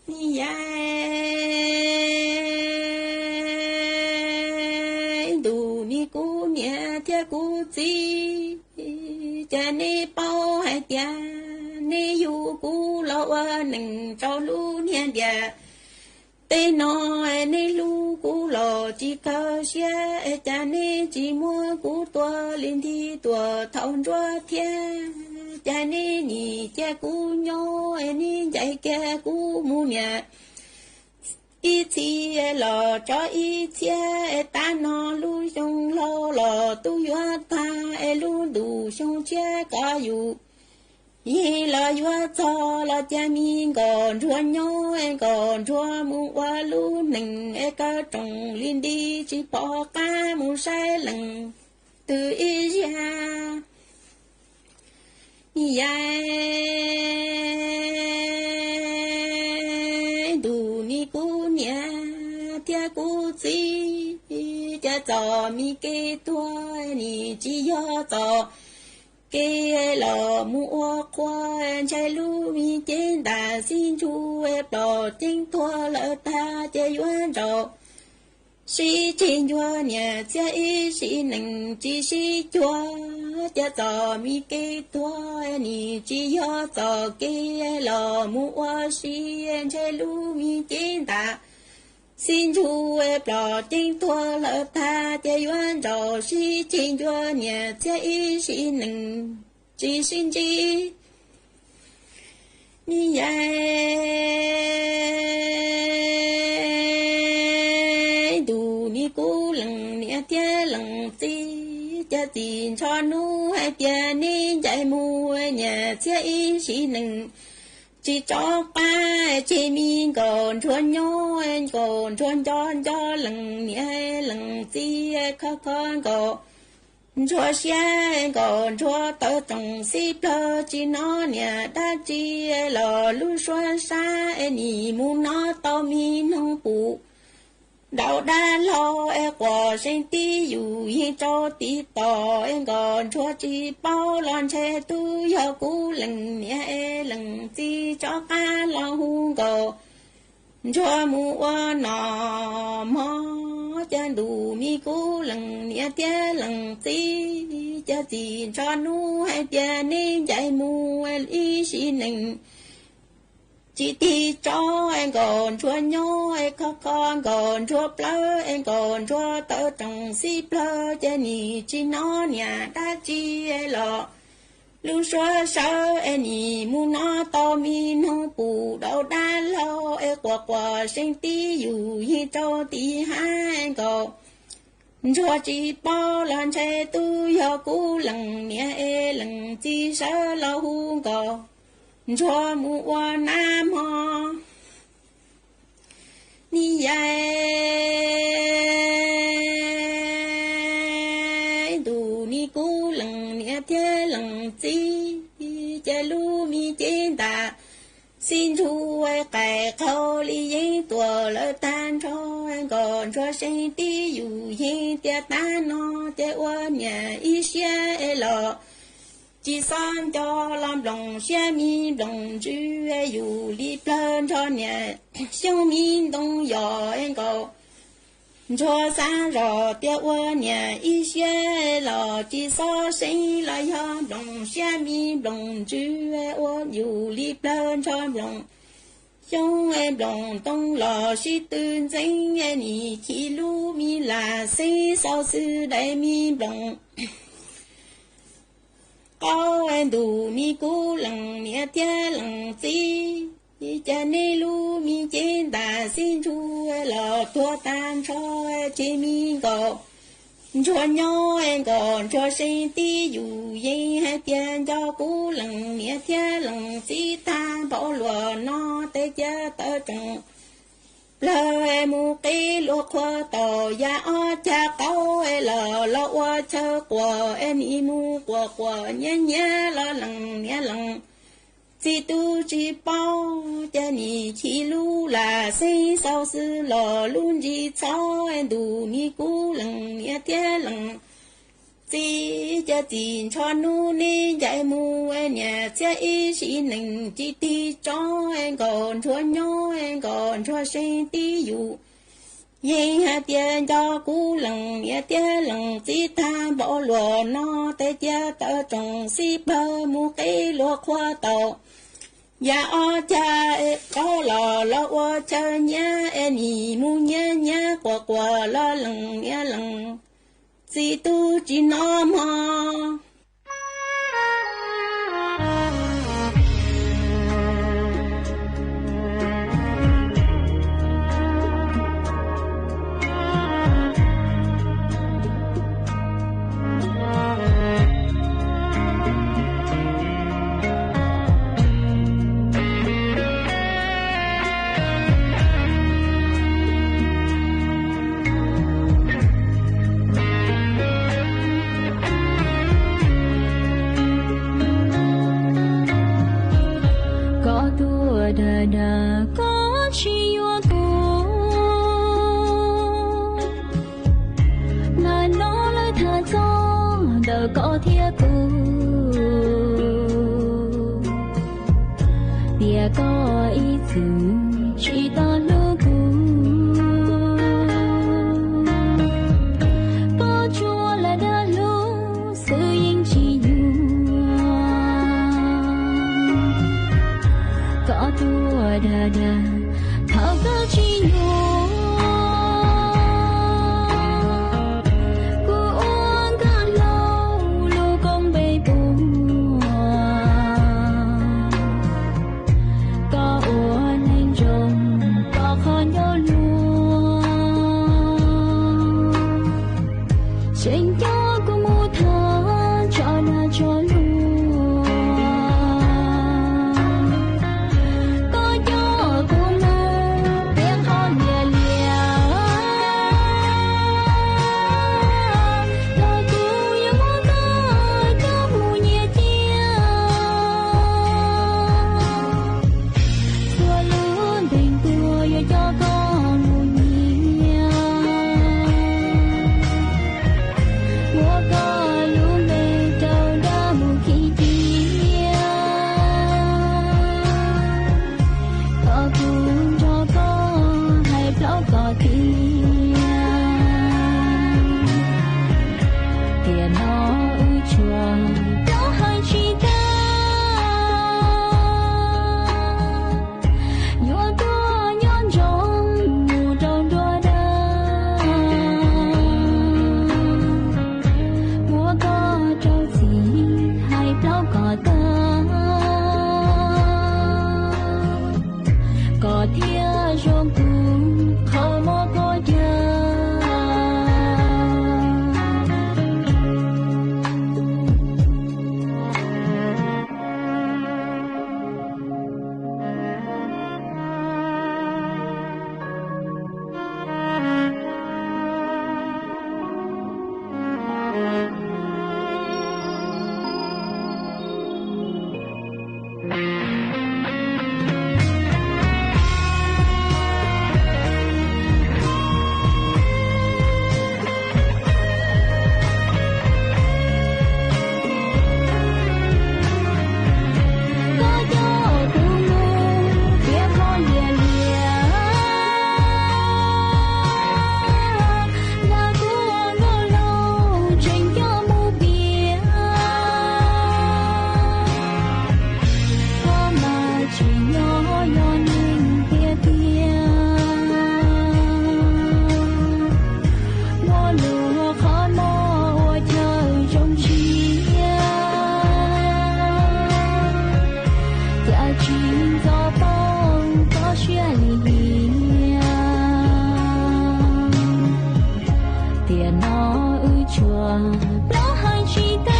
Niam yau, ib ntus ne kuv niam thiab kuv txiv, cas nej paub hais tias nej yug kuv los ua neej rau lub niag ntiaj teb no, nej hlub kuv los tsis kawg siab, cas nej tsis muab kuv tua li nthi tuam thaum nruab thiab, cas nej nim cia kuv nyob, nej ncaim kiag kuv mus niam. Ib txhis los tso ib txhiab, tav no lub xyoo hlau los twb yuav tag, es lub ntu xyoo tshiab kom yus yeej los yuav txog, los cia me nkauj ntsuag nyob es nkauj ntsuag mus ua lub neej es kaw rooj li nti, tsis pom qab mus saib leej twg ib zaug. Niam yau, ib ntus ne kuv niam thiab kuv txiv, cas txom me kev tuag nim tsis yog txom kev los mus ua qhua, ntshai lub me cev ntam xib ntsuj plom ceeb tuag lawm tag, ces yuav ntsum sib tseg ncua niam txhiab ib sim neej tsis sib cuag, cas txom me kev tuag nim tsis yog txom kev los mus ua si, ntshai lub me cev ntam xib ntsug plom ceeb tuag lawm tag, ces yuav ntsaum sib ceg ncua niam txiab ib sim neej tsis sib ntsib. Ni yaim ntuj ni kub leej niam thiab leej txiv, cas txij ntsho hnub hais tias neb ncaim mus niam txiab ib sim neej tsis tso qab, tseg me nkaus ntsuag nyob, nkaus ntsuag nco nco leej niam leej txiv, kho kho nkaus ntsuag siab, nkaus ntsuag tawv roos xib plawg, tsis hnov niam dab tsi los lub suab sab, es nim mus hnov tau me noog pum daus dab laug, es quas seeb tib yus yeej rau tiv tom, es nkaus ntsuag tsis paub los ntshe twb yog kuv leej niam es leej txiv tso qab los hu nkaus ntsuag mus ua nom mog. Cas ntuj ni kub leej niam thiab leej txiv, cas txij ntsho hnub hais tias neb ncaim mus ib sim neej tsis tig tso, es nkaus ntsuag nyob, es kho kho nkaus ntsuag plawv, es nkaus ntsuag tawv roos xib plawg, ces nim tsis hnov niam dab tsi los lub suab sawv, es nim mus hnov tau me noog pum daus dab laug, es quas quas seeb tib yus yeej rau tiv hab, nkaus ntsuag tsis paub los ntshe twb yog kuv leej niam es leej txiv sawv los hu nkaus ntsuag mus ua nab mog. Ni yaim ntuj ni kub leej niam thiab leej txiv, ces lub me cev ntam xib ntsug qaim qhau li yeeb tuam lawm tag nrho, nkaus ntsuag seeb tib yus yeej tias tag no, ces ua niam ib siab es los tsis xob nco los nploos siab me nploos ntsws, yus li plawg nrog niam xyoob me ntoo yos, nkaus ntsuag xav zog tias ua niam ib siab los tsis xob seeb, los yog nploos siab me nploos ntsws, ua yus li plawg nrog nploos xyoob nploos ntoo los sib tw ntxeeb, nim chim lub me lam xeeb xaus xwb daim me nploos qaub. Ntuj ni kub leej niam thiab leej txiv, cas neb lub me cev ntam xib ntsug los tuag tag nrho, tseg me nkaus ntsuag nyob, nkaus ntsuag seeb tib yus yeej hais tias nco kuv leej niam thiab leej txiv tag npaum luaj no, tes cia tawv roos plawg mus qib luag qhua taum, ya ob cag qaub los los ua chaw quas, es nim mus quas quas nyiab nyiab los leej niam leej txiv twb tsis paub, cas nim chim lub lam xeeb xaus xwb los lub ntsis txhob. Ntuj ni kub leej niam thiab leej txiv, cas txij ntsho hnub neb ncaim mus niam txiab ib sim neej tsis tig tso, nkaus ntsuag nyob, nkaus ntsuag seeb tib yus yeej hais tias nco kuv leej niam thiab leej txiv tag npaum luaj no, tes cia tawv roos xib plawg mus qib luag qhua taum, ya ob cag qaub los los ua chaw nyiab, es nim mus nyiab nyiab quas quas los leej niam leej txiv twb tsis hnov mog. Koj tuaj dag dag koj tsis yuav kuv, hnub no lawv tham txog ntawm koj thiab kuv, tias koj ib txwm tsis tau hlub kuv. Pob tsuas lawv dag hlub xwb yeej tsis yuav, koj tuaj dag dag thaum koj tsis yuav. Yam tsis ntxov paub koj siab li hiam, tiam no wb tsuas plaub hais tsis tag.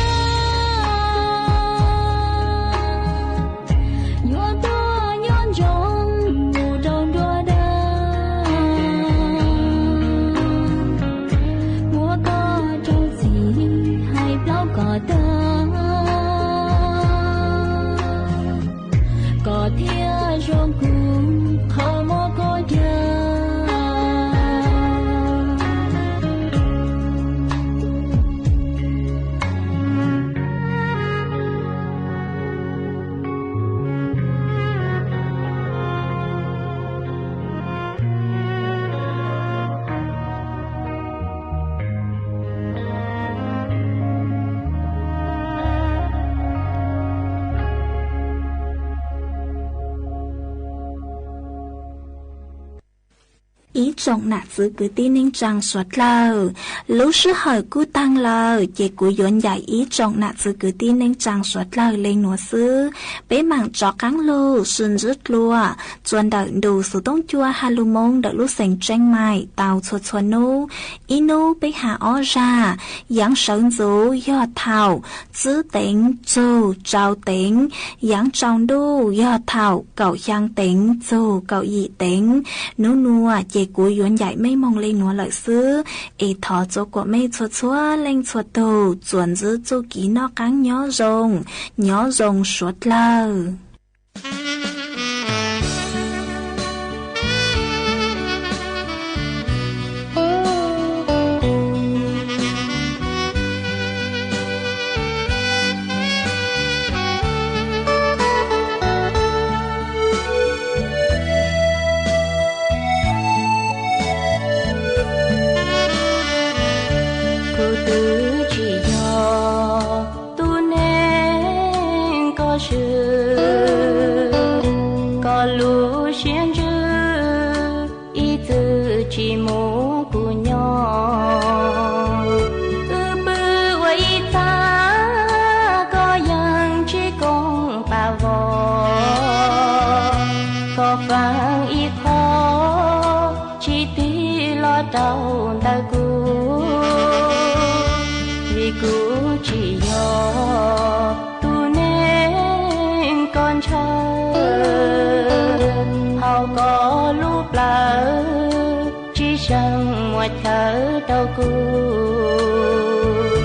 Nyuam tuaj nyob ntsoov mus rau nruab dawb, muab koj rau txim hais plaub kom tag. Koj thiaj zoo kuv qhov muab koj cawm. Ib tsoom nam txwv kwv tij neej tsaa suav dlawg, lub sij hawm kuj taag lawm ces kuv yuav ncaim ib tsoom nam txwv kwv tij neej tsaa suav dlawg le nuav xwb. Peb maam rov qaab lug sib ntsib dlua txuas ntawm ntu xuv tooj cua ha lug moo ntawm lub xeev Tseeb Maim tau txhua txhua nub. Ib nub peb has ob zag, yaav sawv ntxuv yog thaum tsib teev txug rau teev, yaav tsaus ntuj yog thaum kaum xyaa teev txug kaum yim teev. Nub nuav ces kuv yuav ncaim mej moog le nuav lawm xwb, es thov txua kuam mej txhua txhua leej txhua tug txuas ntsib txuj kev noj qaab nyob zoo, nyob zoo suav dlawg. Kuv twb tsis yog tus neeg koj swm, koj lub siab ntsws ib txwm tsis mus kuv nyob. Wb pw ua ib txhab koj yeej tsis koom pab vog, koj faam ib qho tsis tig los rau ntawm kuv, vim kuv tsis yog tus neeg koj ntshaw. Hauv koj lub plawv tsis seem muaj chaw rau kuv,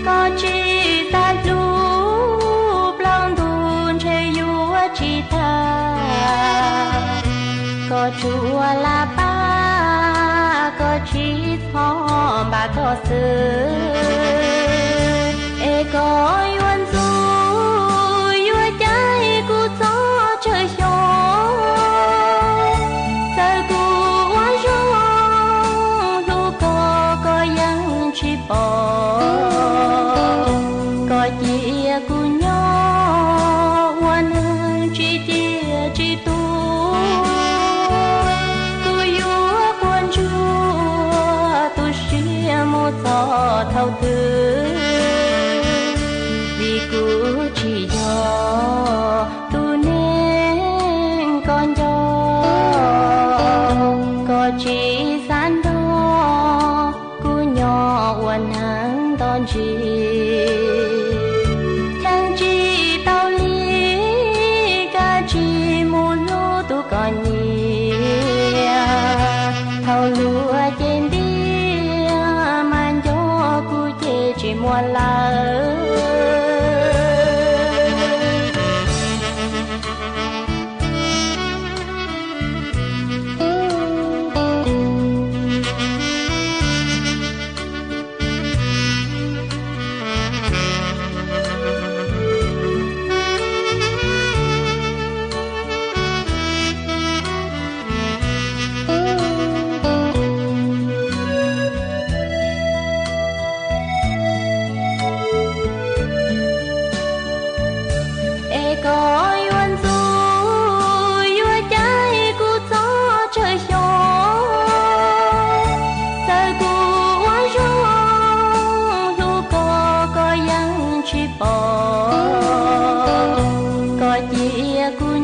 koj tsis tas hlub plaub ntug ntshe yuav tsis tag. Koj tsuas lam pab koj tsis txhob npam koj xwb, es koj yuav ntxub yuav cais kuv txog tsawg xyoo. Txawm kuv ua zoo hlub koj koj yeej tsis pom, koj cia kuv nyob ua neeg tsis ciaj tsis tuag. Kuv yuav quaj ntsuag tu siab mus txog thaum twg, vim kuv tsis yog tus neeg koj nco. Koj tsis xav nrog kuv nyob ua neeg nto ntsis, cheem tsis tau li koj tsis mus hlub tus koj nyiam. Thaum luag ces ntiag mas nco kuv ces tsis muaj lawm. Es koj yuav ntxub yuav cais kuv txog tsawg xyoo. Txawm kuv ua zoo hlub koj koj yeej tsis pom, koj cia kuv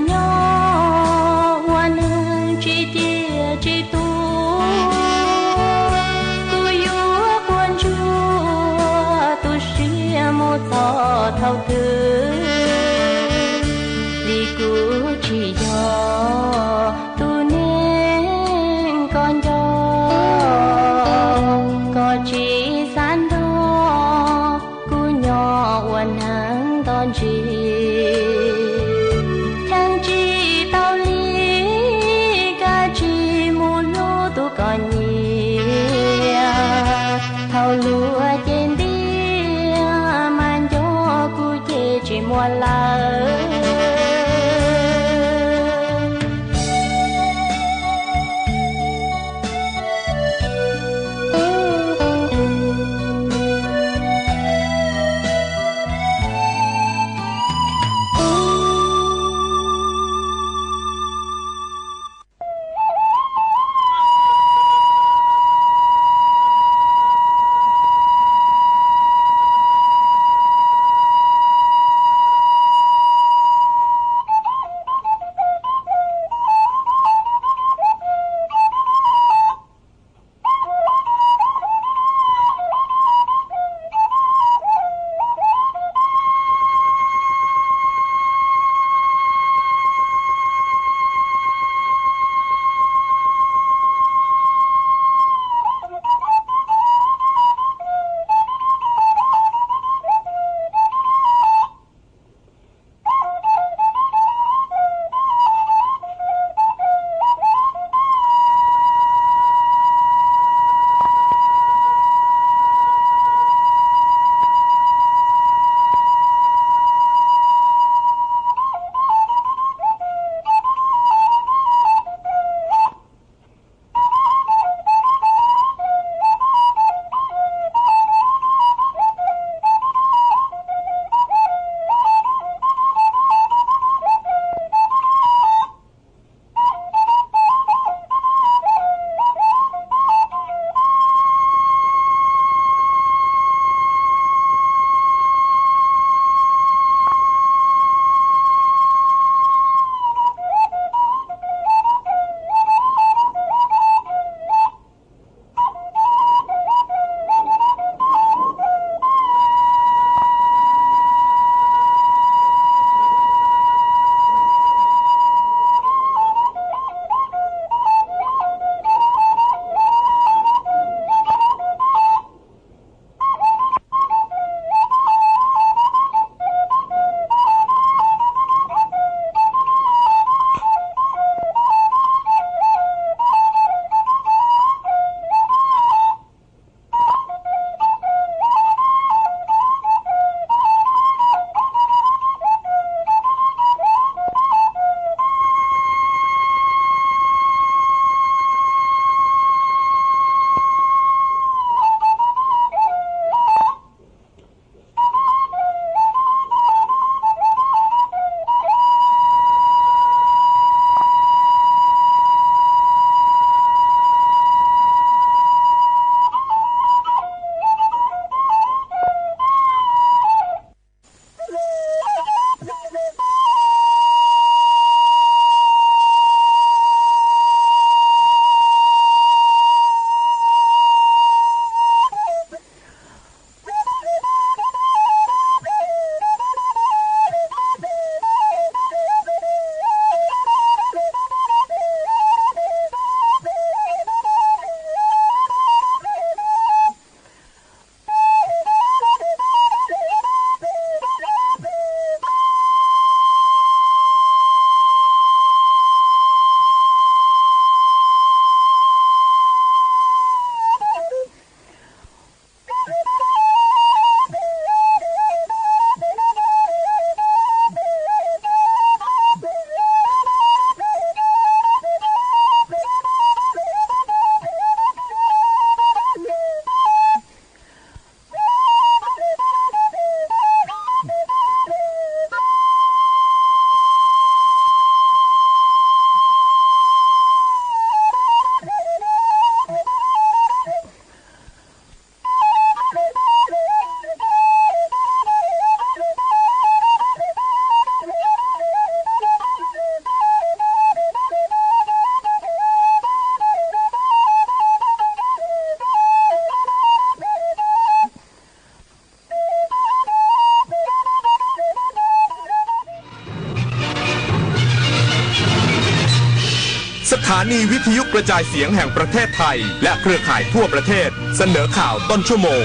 สถานีวิทยุกระจายเสียงแห่งประเทศไทยและเครือข่ายทั่วประเทศเสนอข่าวต้นชั่วโมง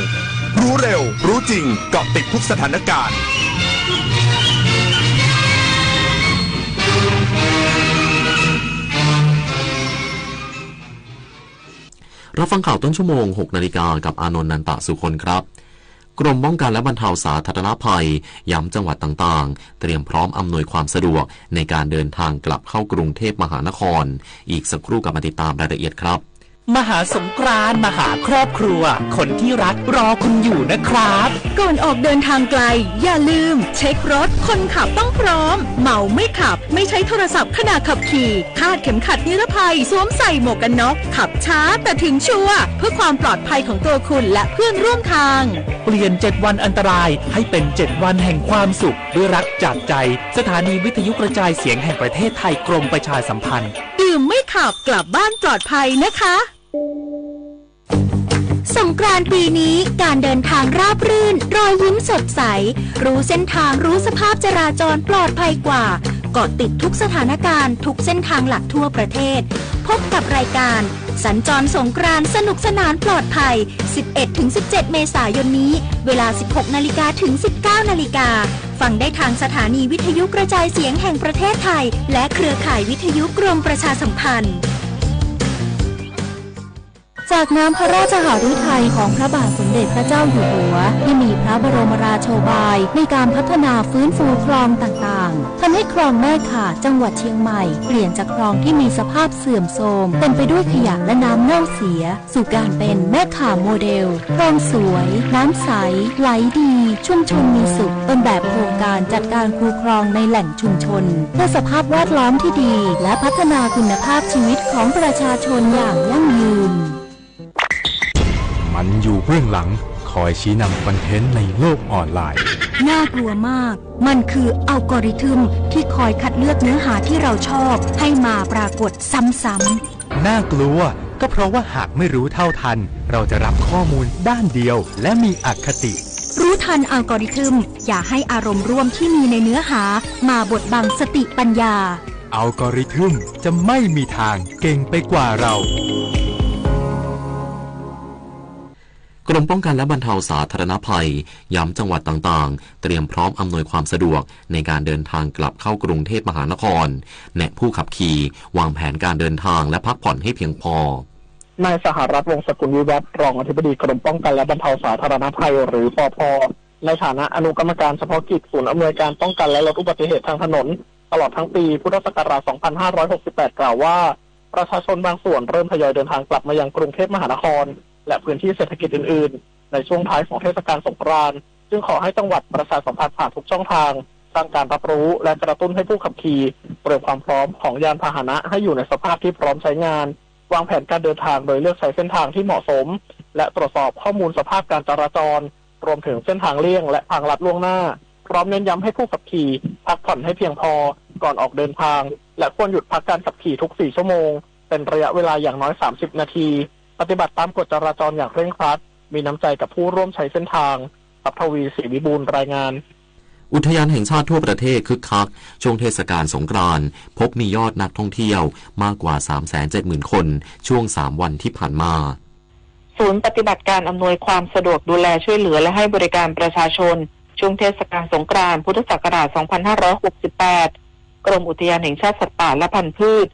รู้เร็ว รู้จริง เกาะติดทุกสถานการณ์ รับฟังข่าวต้นชั่วโมง หกนาฬิกา กับอานนท์ นันตะสุคนครับ กรมป้องกันและบรรเทาสาธารณภัย ย้ำจังหวัดต่างๆ เตรียมพร้อมอำนวยความสะดวกในการเดินทางกลับเข้ากรุงเทพมหานคร อีกสักครู่กลับมาติดตามรายละเอียดครับ มหาสงกรานต์มาหาครอบครัว คนที่รักรอคุณอยู่นะครับ ก่อนออกเดินทางไกล อย่าลืม เช็ครถ คนขับต้องพร้อม เมาไม่ขับ ไม่ใช้โทรศัพท์ขณะขับขี่ คาดเข็มขัดนิรภัย สวมใส่หมวกกันน็อก ขับช้าแต่ถึงชัวร์ เพื่อความปลอดภัยของตัวคุณและเพื่อนร่วมทาง เปลี่ยนเจ็ดวันอันตราย ให้เป็นเจ็ดวันแห่งความสุข ด้วยรักจากใจ สถานีวิทยุกระจายเสียงแห่งประเทศไทย กรมประชาสัมพันธ์ ดื่มไม่ขับ กลับบ้านปลอดภัยนะคะ สงกรานต์ปีนี้การเดินทางราบรื่น รอยยิ้มสดใส รู้เส้นทาง รู้สภาพจราจรปลอดภัยกว่า เกาะติดทุกสถานการณ์ ทุกเส้นทางหลักทั่วประเทศ พบกับรายการ สัญจรสงกรานต์ สนุกสนานปลอดภัย สิบเอ็ดถึงสิบเจ็ด เมษายนนี้ เวลา สิบหกนาฬิกา ถึง สิบเก้านาฬิกา ฟังได้ทางสถานีวิทยุกระจายเสียงแห่งประเทศไทย และเครือข่ายวิทยุกรมประชาสัมพันธ์ จากน้ำพระราชหฤทัยของพระบาทสมเด็จพระเจ้าอยู่หัว ที่มีพระบรมราโชบายในการพัฒนาฟื้นฟูคลองต่างๆ ทำให้คลองแม่ข่าจังหวัดเชียงใหม่ เปลี่ยนจากคลองที่มีสภาพเสื่อมโทรม เต็มไปด้วยขยะและน้ำเน่าเสีย สู่การเป็นแม่ข่าโมเดล คลองสวย น้ำใส ไหลดี ชุมชนมีสุข ต้นแบบโครงการจัดการคูคลองในแหล่งชุมชน เพื่อสภาพแวดล้อมที่ดี และพัฒนาคุณภาพชีวิตของประชาชนอย่างยั่งยืน มันอยู่เบื้องหลัง คอยชี้นำคอนเทนต์ในโลกออนไลน์ น่ากลัวมาก มันคืออัลกอริทึมที่คอยคัดเลือกเนื้อหาที่เราชอบให้มาปรากฏซ้ำๆ น่ากลัว ก็เพราะว่าหากไม่รู้เท่าทัน เราจะรับข้อมูลด้านเดียว และมีอคติ รู้ทันอัลกอริทึม อย่าให้อารมณ์ร่วมที่มีในเนื้อหามาบดบังสติปัญญา อัลกอริทึมจะไม่มีทางเก่งไปกว่าเรา กรมป้องกันและบรรเทาสาธารณภัย ย้ำจังหวัดต่างๆ เตรียมพร้อมอำนวยความสะดวกในการเดินทางกลับเข้ากรุงเทพมหานคร แนะผู้ขับขี่ วางแผนการเดินทางและพักผ่อนให้เพียงพอ นายสหรัฐ วงศ์สกุลวิวัฒน์ รองอธิบดีกรมป้องกันและบรรเทาสาธารณภัย หรือ ปภ ในฐานะอนุกรรมการเฉพาะกิจศูนย์อำนวยการป้องกันและลดอุบัติเหตุทางถนน ตลอดทั้งปีพุทธศักราช สองพันห้าร้อยหกสิบแปด กล่าวว่า ประชาชนบางส่วนเริ่มทยอยเดินทางกลับมายังกรุงเทพมหานคร และพื้นที่เศรษฐกิจอื่นๆ ในช่วงท้ายของเทศกาลสงกรานต์ จึงขอให้จังหวัดประชาสัมพันธ์ผ่านทุกช่องทาง สร้างการรับรู้และกระตุ้นให้ผู้ขับขี่เตรียมความพร้อมของยานพาหนะให้อยู่ในสภาพที่พร้อมใช้งาน วางแผนการเดินทางโดยเลือกใช้เส้นทางที่เหมาะสม และตรวจสอบข้อมูลสภาพการจราจร รวมถึงเส้นทางเลี่ยงและทางลัดล่วงหน้า พร้อมเน้นย้ำให้ผู้ขับขี่พักผ่อนให้เพียงพอก่อนออกเดินทาง และควรหยุดพักการขับขี่ทุก สี่ ชั่วโมง เป็นระยะเวลาอย่างน้อย สามสิบ นาที ปฏิบัติตามกฎจราจรอย่างเคร่งครัด มีน้ำใจกับผู้ร่วมใช้เส้นทาง ทรัพย์ทวี ศรีวิบูลย์ รายงาน อุทยานแห่งชาติทั่วประเทศคึกคัก ช่วงเทศกาลสงกรานต์ พบมียอดนักท่องเที่ยวมากกว่า สามแสนเจ็ดหมื่น คน ช่วง สาม วันที่ผ่านมา ศูนย์ปฏิบัติการอำนวยความสะดวกดูแลช่วยเหลือและให้บริการประชาชน ช่วงเทศกาลสงกรานต์ พุทธศักราช สองพันห้าร้อยหกสิบแปด กรมอุทยานแห่งชาติสัตว์ป่าและพันธุ์พืช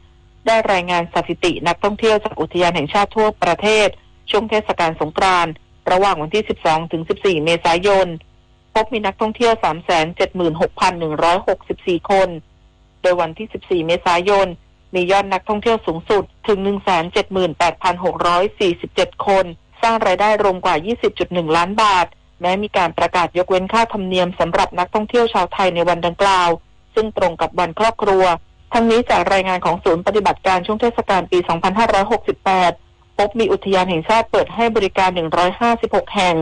ได้รายงานสถิตินักท่องเที่ยวจากอุทยานแห่งชาติทั่วประเทศ ช่วงเทศกาลสงกรานต์ ระหว่างวันที่ สิบสอง ถึง สิบสี่ เมษายน พบมีนักท่องเที่ยว สามแสนเจ็ดหมื่นหกพันหนึ่งร้อยหกสิบสี่ คน โดยวันที่ สิบสี่ เมษายน มียอดนักท่องเที่ยวสูงสุดถึง หนึ่งแสนเจ็ดหมื่นแปดพันหกร้อยสี่สิบเจ็ด คน สร้างรายได้รวมกว่า ยี่สิบจุดหนึ่ง ล้านบาท แม้มีการประกาศยกเว้นค่าธรรมเนียมสำหรับนักท่องเที่ยวชาวไทยในวันดังกล่าว ซึ่งตรงกับวันครอบครัว ทั้งนี้จากรายงานของศูนย์ปฏิบัติการช่วงเทศกาลปี สองพันห้าร้อยหกสิบแปด พบมีอุทยานแห่งชาติเปิดให้บริการ หนึ่งร้อยห้าสิบหก แห่ง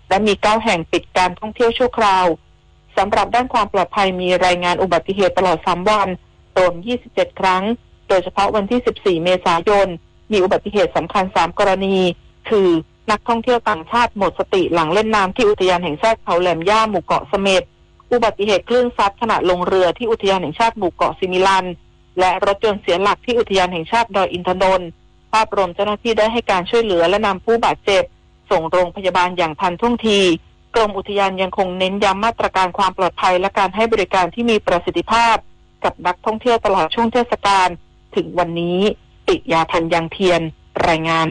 และมี เก้า แห่งปิดการท่องเที่ยวชั่วคราว สำหรับด้านความปลอดภัยมีรายงานอุบัติเหตุตลอด สาม วัน รวม ยี่สิบเจ็ด ครั้ง โดยเฉพาะวันที่ สิบสี่ เมษายน มีอุบัติเหตุสำคัญ สาม กรณี คือ นักท่องเที่ยวต่างชาติหมดสติหลังเล่นน้ำที่อุทยานแห่งชาติเขาแหลมย่าหมู่เกาะเสม็ด อุบัติเหตุคลื่นซัดขณะลงเรือที่อุทยานแห่งชาติหมู่เกาะซิมิลัน และรถยนต์เสียหลักที่อุทยานแห่งชาติดอยอินทนนท์ ภาพรวมเจ้าหน้าที่ได้ให้การช่วยเหลือและนำผู้บาดเจ็บส่งโรงพยาบาลอย่างทันท่วงที กรมอุทยานยังคงเน้นย้ำมาตรการความปลอดภัยและการให้บริการที่มีประสิทธิภาพกับนักท่องเที่ยวตลอดช่วงเทศกาล ถึงวันนี้ ปิยาพันธ์ ยังเทียน รายงาน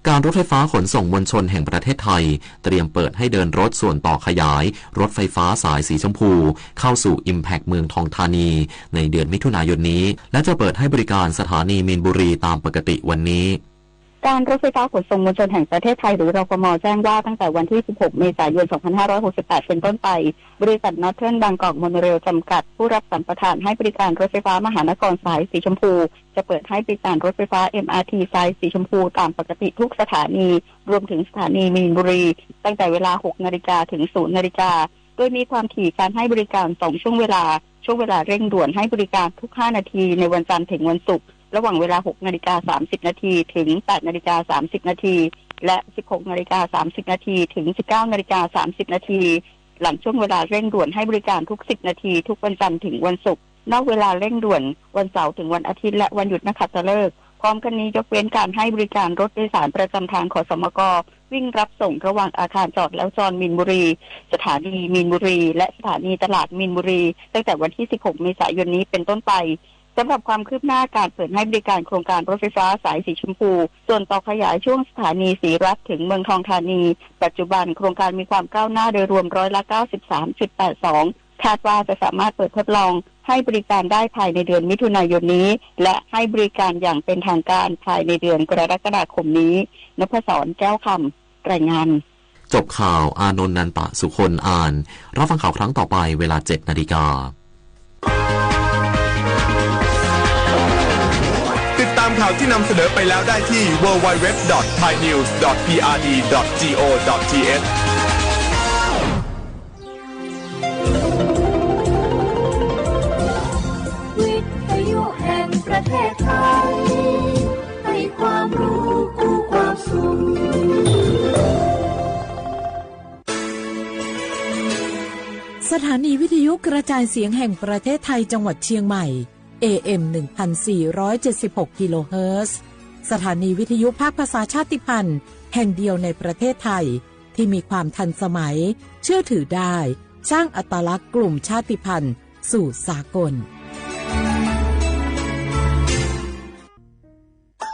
การรถไฟฟ้าขนส่งมวลชนแห่งประเทศไทยเตรียมเปิดให้เดินรถส่วนต่อขยายรถไฟฟ้าสายสีชมพูเข้าสู่ Impact เมืองทองธานีในเดือนมิถุนายนนี้ และจะเปิดให้บริการสถานีมีนบุรีตามปกติวันนี้ การรถไฟฟ้าขนส่งมวลชนแห่งประเทศไทย หรือ รฟม แจ้งว่าตั้งแต่วันที่ สิบหก เมษายน สองพันห้าร้อยหกสิบแปด เป็นต้นไป บริษัท Northern Bangkok Monorail จำกัด ผู้รับสัมปทานให้บริการรถไฟฟ้ามหานครสายสีชมพู จะเปิดให้บริการรถไฟฟ้า เอ็มอาร์ที สายสีชมพูตามปกติทุกสถานี รวมถึงสถานีมีนบุรี ตั้งแต่เวลา หก นาฬิกา ถึง ศูนย์ นาฬิกา โดยมีความถี่การให้บริการ สอง ช่วงเวลา ช่วงเวลาเร่งด่วนให้บริการทุก ห้า นาที ในวันจันทร์ถึงวันศุกร์ ระหว่างเวลา หก นาฬิกา สามสิบ นาที ถึง แปด นาฬิกา สามสิบ นาที และ สิบหก นาฬิกา สามสิบ นาที ถึง สิบเก้า นาฬิกา สามสิบ นาที หลังช่วงเวลาเร่งด่วนให้บริการทุก สิบ นาที ทุกวันจันทร์ถึงวันศุกร์ นอกเวลาเร่งด่วนวันเสาร์ถึงวันอาทิตย์ และวันหยุดนักขัตฤกษ์ พร้อมกันนี้ยกเว้นการให้บริการรถโดยสารประจำทาง ขสมก วิ่งรับส่งระหว่างอาคารจอดแล้วจอดมีนบุรี สถานีมีนบุรี และสถานีตลาดมีนบุรี ตั้งแต่วันที่ สิบหก เมษายนนี้เป็นต้นไป สำหรับความคืบหน้าการเปิดให้บริการโครงการรถไฟฟ้าสายสีชมพู ส่วนต่อขยายช่วงสถานีศรีรัตน์ถึงเมืองทองธานี ปัจจุบันโครงการมีความก้าวหน้าโดยรวม ร้อยละเก้าสิบสามจุดแปดสอง คาดว่าจะสามารถเปิดทดลองให้บริการได้ภายในเดือนมิถุนายนนี้ และให้บริการอย่างเป็นทางการภายในเดือนกรกฎาคมนี้ นพศร แก้วคำ รายงาน จบข่าว อานนท์ นันตะสุคน อ่าน รับฟังข่าวครั้งต่อไปเวลา เจ็ด นาฬิกา ติดตามข่าวที่นำเสนอไปแล้วได้ที่ ดับเบิลยู ดับเบิลยู ดับเบิลยู ดอท ไทยนิวส์ ดอท พีอาร์ดี ดอท จี โอ ดอท ที เอช วิทยุแห่งประเทศไทย ให้ความรู้คู่ความสุข สถานีวิทยุกระจายเสียงแห่งประเทศไทยจังหวัดเชียงใหม่ เอ เอ็ม หนึ่งพันสี่ร้อยเจ็ดสิบหก กิโลเฮิรตซ์ สถานีวิทยุภาคภาษาชาติพันธุ์แห่งเดียวในประเทศไทย ที่มีความทันสมัย เชื่อถือได้ สร้างอัตลักษณ์กลุ่มชาติพันธุ์สู่สากล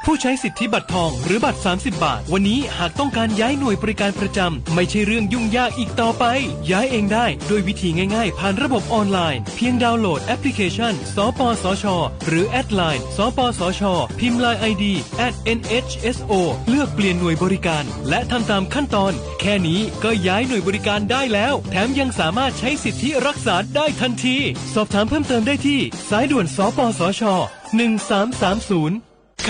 ผู้ใช้สิทธิบัตรทองหรือบัตร สามสิบ บาท วันนี้หากต้องการย้ายหน่วยบริการประจำ ไม่ใช่เรื่องยุ่งยากอีกต่อไป ย้ายเองได้ด้วยวิธีง่ายๆ ผ่านระบบออนไลน์ เพียงดาวน์โหลดแอปพลิเคชัน สปสช หรือแอดไลน์ สปสช พิมพ์ ไลน์ ไอดี แอท เอ็น เอช เอส โอ เลือกเปลี่ยนหน่วยบริการ และทำตามขั้นตอน แค่นี้ก็ย้ายหน่วยบริการได้แล้ว แถมยังสามารถใช้สิทธิรักษาได้ทันที สอบถามเพิ่มเติมได้ที่ สายด่วน สปสช หนึ่งสามสามศูนย์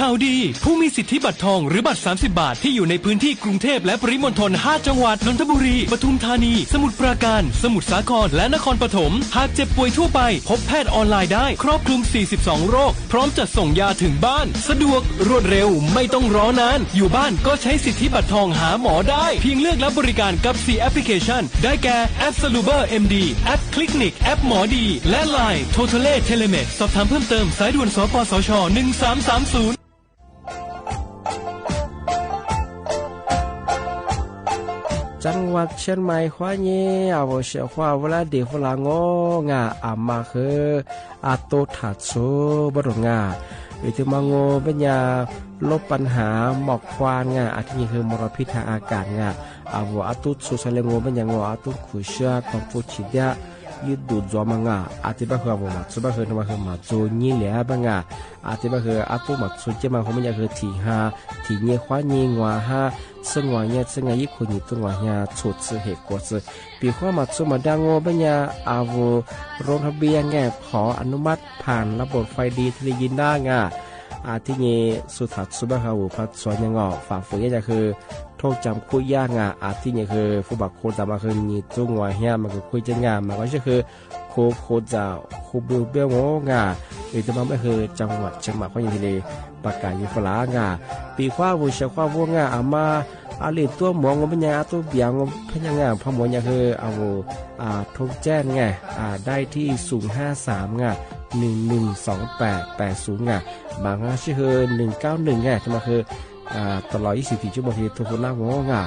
ข่าวดี ผู้มีสิทธิบัตรทองหรือบัตร สามสิบ บาท ที่อยู่ในพื้นที่กรุงเทพและปริมณฑล ห้า จังหวัด นนทบุรี ปทุมธานี สมุทรปราการ สมุทรสาคร และนครปฐม หากเจ็บป่วยทั่วไป พบแพทย์ออนไลน์ได้ ครอบคลุม สี่สิบสอง โรค พร้อมจัดส่งยาถึงบ้าน สะดวก รวดเร็ว ไม่ต้องรอนาน อยู่บ้านก็ใช้สิทธิบัตรทองหาหมอได้ เพียงเลือกรับบริการกับ สี่ แอปพลิเคชัน ได้แก่ แอป Saluber เอ็ม ดี แอป Clinic แอปหมอดี และ ไลน์ Totally Telemed สอบถามเพิ่มเติม สายด่วน สปสช หนึ่งสามสามศูนย์ จังหวัดเชียงใหม่ คว้าเงี้ย เอาเสียคว้าเวลาเดียวเวลาโง่งา อามาคือ อาโตถาซูบรุงงา อีกที่มาโง่เป็นยาลบปัญหาหมอกควันงา อาทิตย์นี้คือมลพิษทางอากาศงา อาโวอาตุสูสเลโง่เป็นยาโง่อาตุขุเชื้อตองฟูฉีดยา ยืดดูดจอมังงา อาทิตย์บ้าคืออาโวหมาซูบ้าคือทำไมคือหมาซูนี้เหลือบ้างงา อาทิตย์บ้าคืออาตุหมาซูเจ้ามาคงไม่ยาคือถี่ฮา ถี่เงี้ยคว้าเงี้งวาฮา ซึ่งงวาเงี้ยซึ่งงายี่ขวดหนีตัวงวาเฮียสูดซื้อเหตุกวดซื้อ ปีคว้าหมาซูหมาดาโง่เป็นยาอาโวโรงทะเบียนแง่ขออนุมัติผ่านระบบไฟดีที่ได้ยินได้งา อาทิตย์นี้สุดท้ายซูบ้าคืออาโวพัดสวนยังงอฝ่าฝืนยาคือ โทษจำคุกยากงา อาทิตย์นี้คือผู้บาดโคตรมาคือหนีตัวงวาเฮียมันคือคุยจะงา มันก็คือ โคโคจ่าโคบิวเบลโง่งา อีกตัวมันไม่คือจังหวัดเชียงใหม่ข้อยินดีเลยประกาศยิงฝลางา ปีคว้าวัวเชียคว้าวัวงาอามา อาลีตัวหมองงเป็นยังอาตัวเบียงงพยังงาพอหมอยังคืออาโวอาทงแจ้งไงอาได้ที่ศูนย์ห้าสามงา หนึ่งหนึ่งสองแปดแปดศูนย์ nga, mas sib hwm หนึ่งเก้าหนึ่ง nga, mas hwm tau los ib xwm tim tsib moos thiaj tau hu nab ua nga.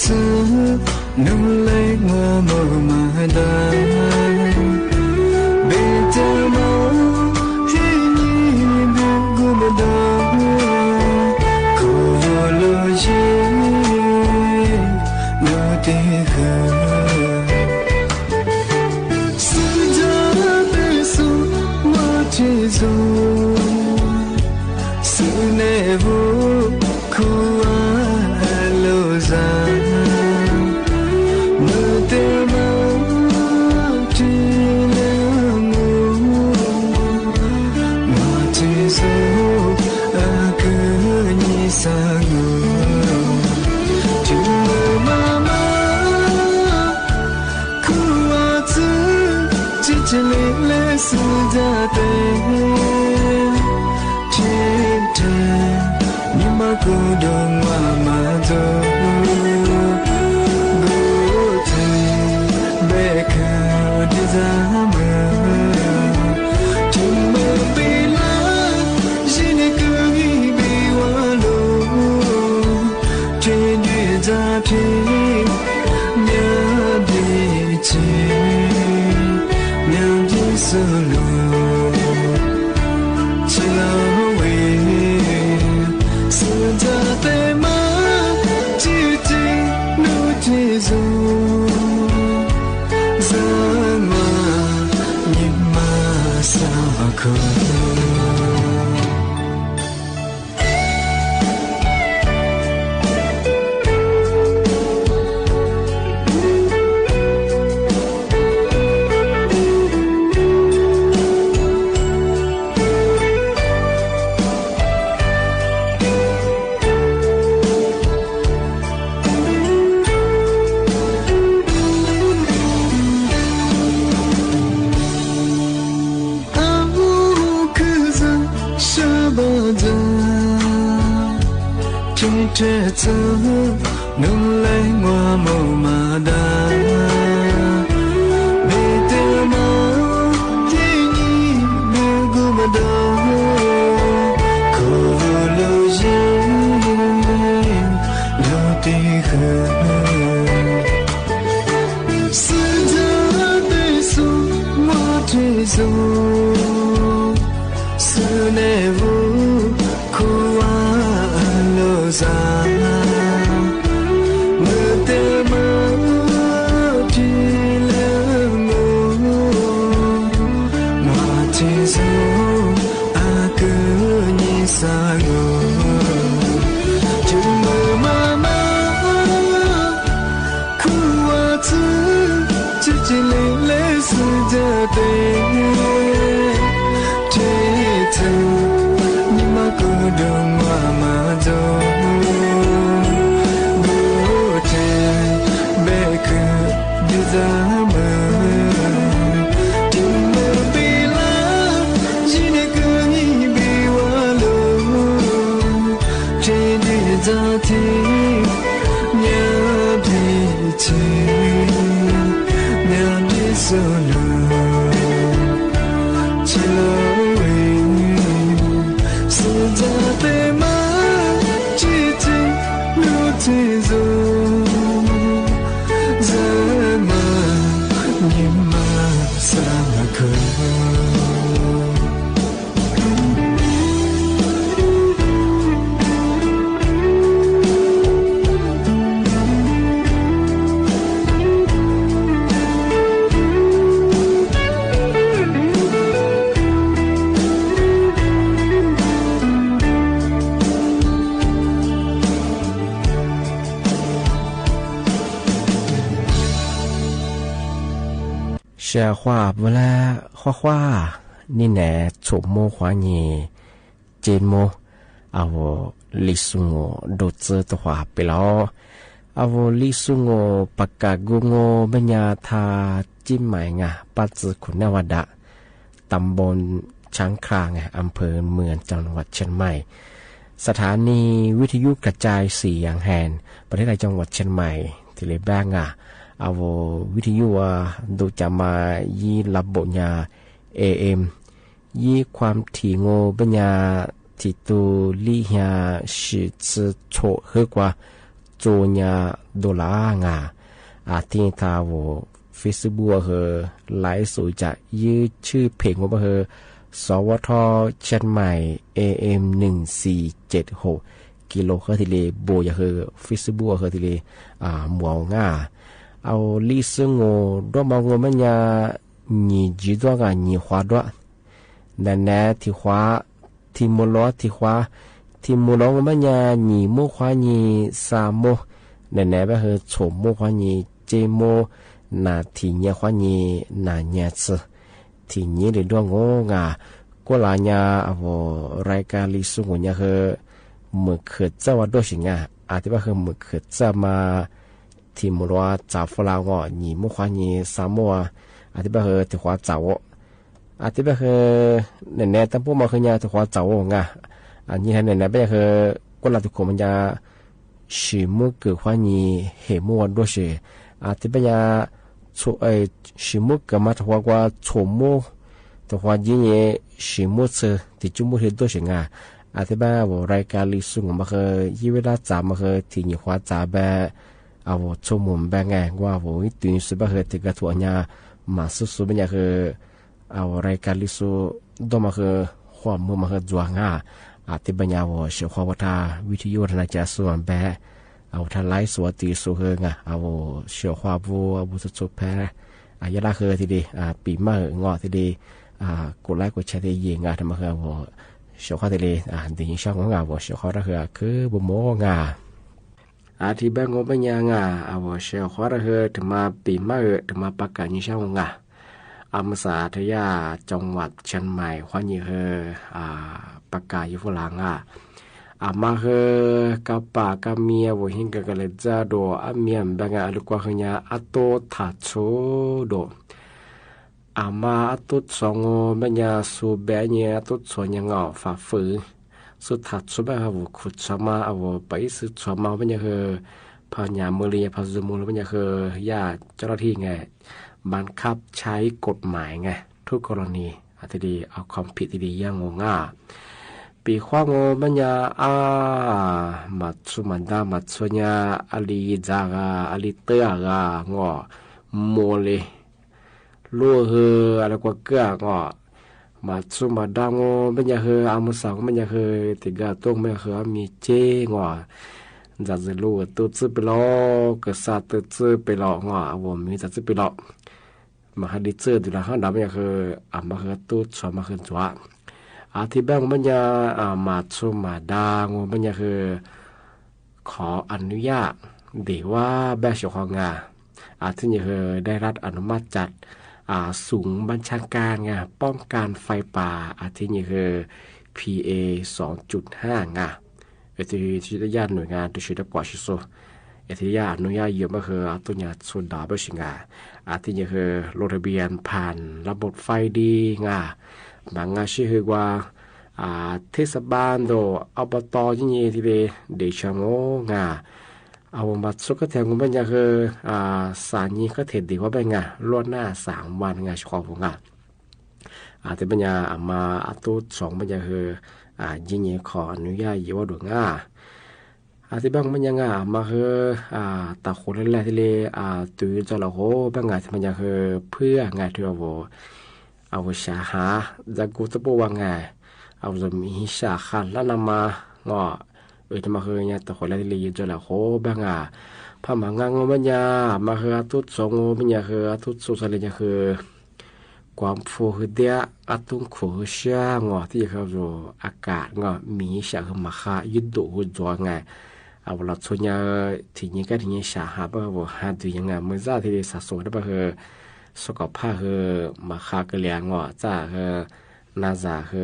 xwb, nub leej muaj mus mas da, npe ta ma, hib nyib npe gu ma da, kho lus zeb, nub tib hwv, xwb ntsa tej xu, muaj tsis zoo, xwb nej vub, khuv a lug zag, nub tej ma, tsis leej mus, muaj tsis zoo, kwv nyib xav mus, tsis mus mas mas, khuv a txwb, tsis tsis li lej xwb ntsa tes, tsis tsis, nyib mas kuv dua mas mas ntxuv, nkuj txwv, npe khwv dib zag mus, tsis mus pib lawm, zij nej kwv nyib pib ua lug, tsis ntsib ntsa tsis, nyob dim tsis, nyob dim xwb lug, tsis lug vim, xwb ntsa tej mas, tsis tsis, nub tsis zoo, zag mas, nyib mas xav mas khuv. Ab, khwv zag sab npaj ntxag, tsis rhe txog, nub leej muaj mus mas da, npe tej ma, tib nyib npe gu mas da, kho lus zeb, lug tib hwv, xwb ntsa tej xu, muaj tsis zoo, xwb nej vub, khuv a lug zag, nub tej ma, tsis leej mus, muaj tsis zoo, kwv nyib xav mus, tsis mus mas mas, khuv a txwb, tsis tsis li lej xwb ntsa tes, tsis txwv, nyib mas kuv dua mas mas ntxuv, nkuj txwv, npe khwv dib zag mus, tsis mus pib lawm, zij nej kwv nyib pib ua lug, tsis ntsib ntsa tsis, nyob dim tsis, nyob dim xwb lug, tsis lug vim, xwb ntsa tej mas, tsis tsis, nub tsis zoo, zag mas, nyib mas xav mas khuv. Sab huaj puv lab huaj huaj, nib nas txhum mub huav nyim, ces mub, a vus Li Xu Ngus dua txwb tau huam pem los, a vus Li Xu Ngus pas kam Google npej nyas thaj Cib Mais nga, pab txwv khuv naj vaj dam, tam npoo Tshaav Khaj nga, am phawv Muas, cav vas Tsheej Mais. Xas thav nij vij tha yuj ka cai xi yas hees pas thib laj cav vas Tsheej Mais thiaj li npab nga, a vus vij tha yuj ua ntu cas mas yij lav npaum nyas A M, yij khuam thim ngu npej nyas thim tug lij hia sis txwv txhuam hwb kua txu nyab dollar nga. Thiaj tha vus Facebook hu laiv xus cas ywj tshwj phem ngu npaj hu xov vuab thoj Chiang Mai A M neeg xis cem hauv kis lus hab thiaj li npu yog hu Facebook hu thiaj li muav nga. Au li xwb ngu, duab mas ngu mab nyas nyim ntsis duab nga, nyim huav duab. Ntawm nav thim huav, thim mus luav thim huav, thim mus luav ngu mab nyas nyim muab huav nyis xa muab. Ntawm nav pab hu txhuam muab huav nyis ceb muab, nas thim nyias huav nyis nas nyias txhis. Thim nyib li duab ngu nga. Kuj las nyas vus rai kas li xu ngu nyas hu mws khwm txaj ua duab sim nga. As thiaj pab hu mws khwm txaj mas thim mus luav txav fo la ngu nyim muab huav nyis xa muab. As thiaj pab hu thim huav txav ua. As thiaj pab hu ntawm nav tab npuab mas hu nyas thim huav txav ua nga. Nyij hu ntawm nav pab nyas hu kuj las tus khuam mas nyas sim muab kawm huav nyis hem muab ua duab sim. As thiaj pab nyas sim muab kawm mas thim huav kua txhuam muab, thim huav ncib nyis sim muab txhis thim cuj muab hli duab sim nga. As thiaj pab vus rai kas li xu ngu mas hu yij vib dab txav mas hu thim nyim huav txav npa, as vus txhuam mus npa nga ngu as vus ib tug xwb pab hu thim kas thuam nyas mas xub xu pab nyas hu as vus rai kas li xu duab mas hu huam muag mas hu ntxuav nga. As thiaj pab nyas vus sim huav ua thaj vij thij yuj na cas xu npa, as vus thaj laiv xu ua tw xu hu nga. As vus sim huav vus as vus txhua txhua phab, as yog dab hu thiaj li pim maj ngu thiaj li kuv laiv kuv tshaj thiaj yim nga mas hu as vus sim huav thiaj li ntim nyis sab ngu nga, as vus sim huav dab hu khwb npua mov nga. As thiaj pab ngu pab nyas nga, as vus sim huav dab hu thim mas pim maj thim mas pab kam nyis sab ngu nga. As mas xav thaj yaj coo vam Chiang Mai huav nyis hu pab kam yus fub las nga. As mas hu kab pam kab mias vus heev kawg kawg li txaj dua ab mias npa nga li kua hu nyas ab tub tham txhuv dua. As mas ab tub txhuv ngu pab nyas xu npa nyas ab tub txhuv nyas ngu fam fwm xu tham txhuv pab hu vus khuv txhuv mas as vus pab ib xwm txhuv mas pab nyas hu phaj nyas mus li phaj zoo mus li pab nyas hu yaj coj laj thij nga, npan khab tshaj ib kaum mais nga, thub koj los nis thiaj li au khom phim thiaj li yaj ngu nga. Pim huab ngu pab nyas a, mas txhua mas nta mas txhua nyas a li ntxav a li tawb a ngu mus li luj hu a li kua kawg ngu. Mas txhua mas da ngu pab nyas hu a mus xav ngu pab nyas hu tim nkawd tuaj ngu pab nyas hu a mis ceg ngu, ntxam ntxwg lug tuaj txwb pem los, kawg xav tuaj txwb pem los ngu, a vus mis ntxam txwb pem los. Mas hab li txwj tus las hab nrad pab nyas hu, a mas hu tub txhua mas hu ntxuav. A thiaj pab ngu pab nyas, mas txhua mas da ngu pab nyas hu khov a nub yaj ntim ua pab sim huav nga. A thiaj nyas hu dai lab a nub maj cas, a xum npab ntshab kaj nga, poob kaj fais pas, a thiaj nyas hu P A xov cum haj nga. Es thiaj yaj num nga rau siv dab pom siv xu. Es thiaj yaj a nub yaj yuav pab hu a tuaj nyas txhua dov pab sim nga. A thiaj nyas hu lub thaj pias phas lab npam fais di nga. Mas nga sij hu ua thej xab pab ntu ob pab toj yeej nyas thiaj li dev tshav ngu nga. A vus mas txhua kab thias ngu pab nyas hu xav nyas kab thias ntim huab pab nga, luaj naj xav mas nga sim huav vus nga. A thiaj pab nyas a mas a tub txhua pab nyas hu yeej nyas khov a nub yaj yuav ua dua nga. A thiaj pab ngu pab nyas nga a mas hu tas huv li laj thiaj li tw ntxo lawm huv pab nga thiaj pab nyas hu phwj nga rau a vus, a vus sam hav ntxa kuv tuaj puj ua nga, a vus zoo mi sam hav lab na mas ngu, thiaj mas hu nyas tas huv li laj thiaj li yuav ntxo lawm huv pab nga. Phaj mas nga ngu pab nyas mas hu a tub txhua ngu pab nyas hu a tub txhua xav li nyas hu kuav phu hu tiab a tub khuv hu siab ngu thiaj yog hu zus a kam ngu mi sam hu mas ha ib dum hu ntxuav nga. A vus los txhua nyas thim nyas kab thim nyas sam hav pab hu vus ha tus yas nga mus zaj thiaj li xav xus dab pab hu xu kom phaj hu mas ha kawg lias ngu txaj hu na zas hu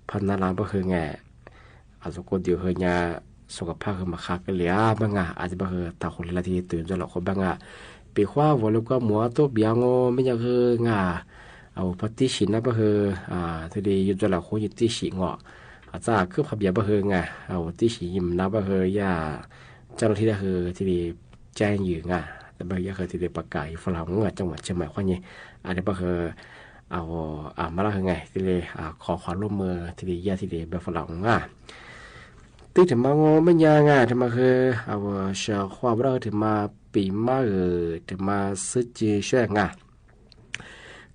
phaj na las pab hu nga. A tus kuv tus hu nyas xu kom phaj hu mas ha kawg lias pab nga, a thiaj pab hu tas huv li laj thiaj li tw ntxo lawm huv pab nga. Pim huab vus li kuj mus tub piav ngu pab nyas hu nga. A vus phaj tib sim na pab hu thiaj li yuav ntxo lawm huv yus tib sim ngu. A txaj khwb phaj piav pab hu nga, a vus tib sim yim na pab hu yaj coj laj thij dab hu thiaj li caij yws nga. Pab hu yaj hu thiaj li pas kam yus faj las ngu nga coj mas tshaj mais huab nyas. A thiaj pab hu a vus a mas laj hu nga thiaj li khov huv lub mws thiaj li yaj thiaj li npaj faj las ngu nga. Tib ram mas ngoo mab nyas nga, ram mas hu, a, sawv khuam ua dab hu ram mas pim mab gw, ram mas xwb ci sab nga.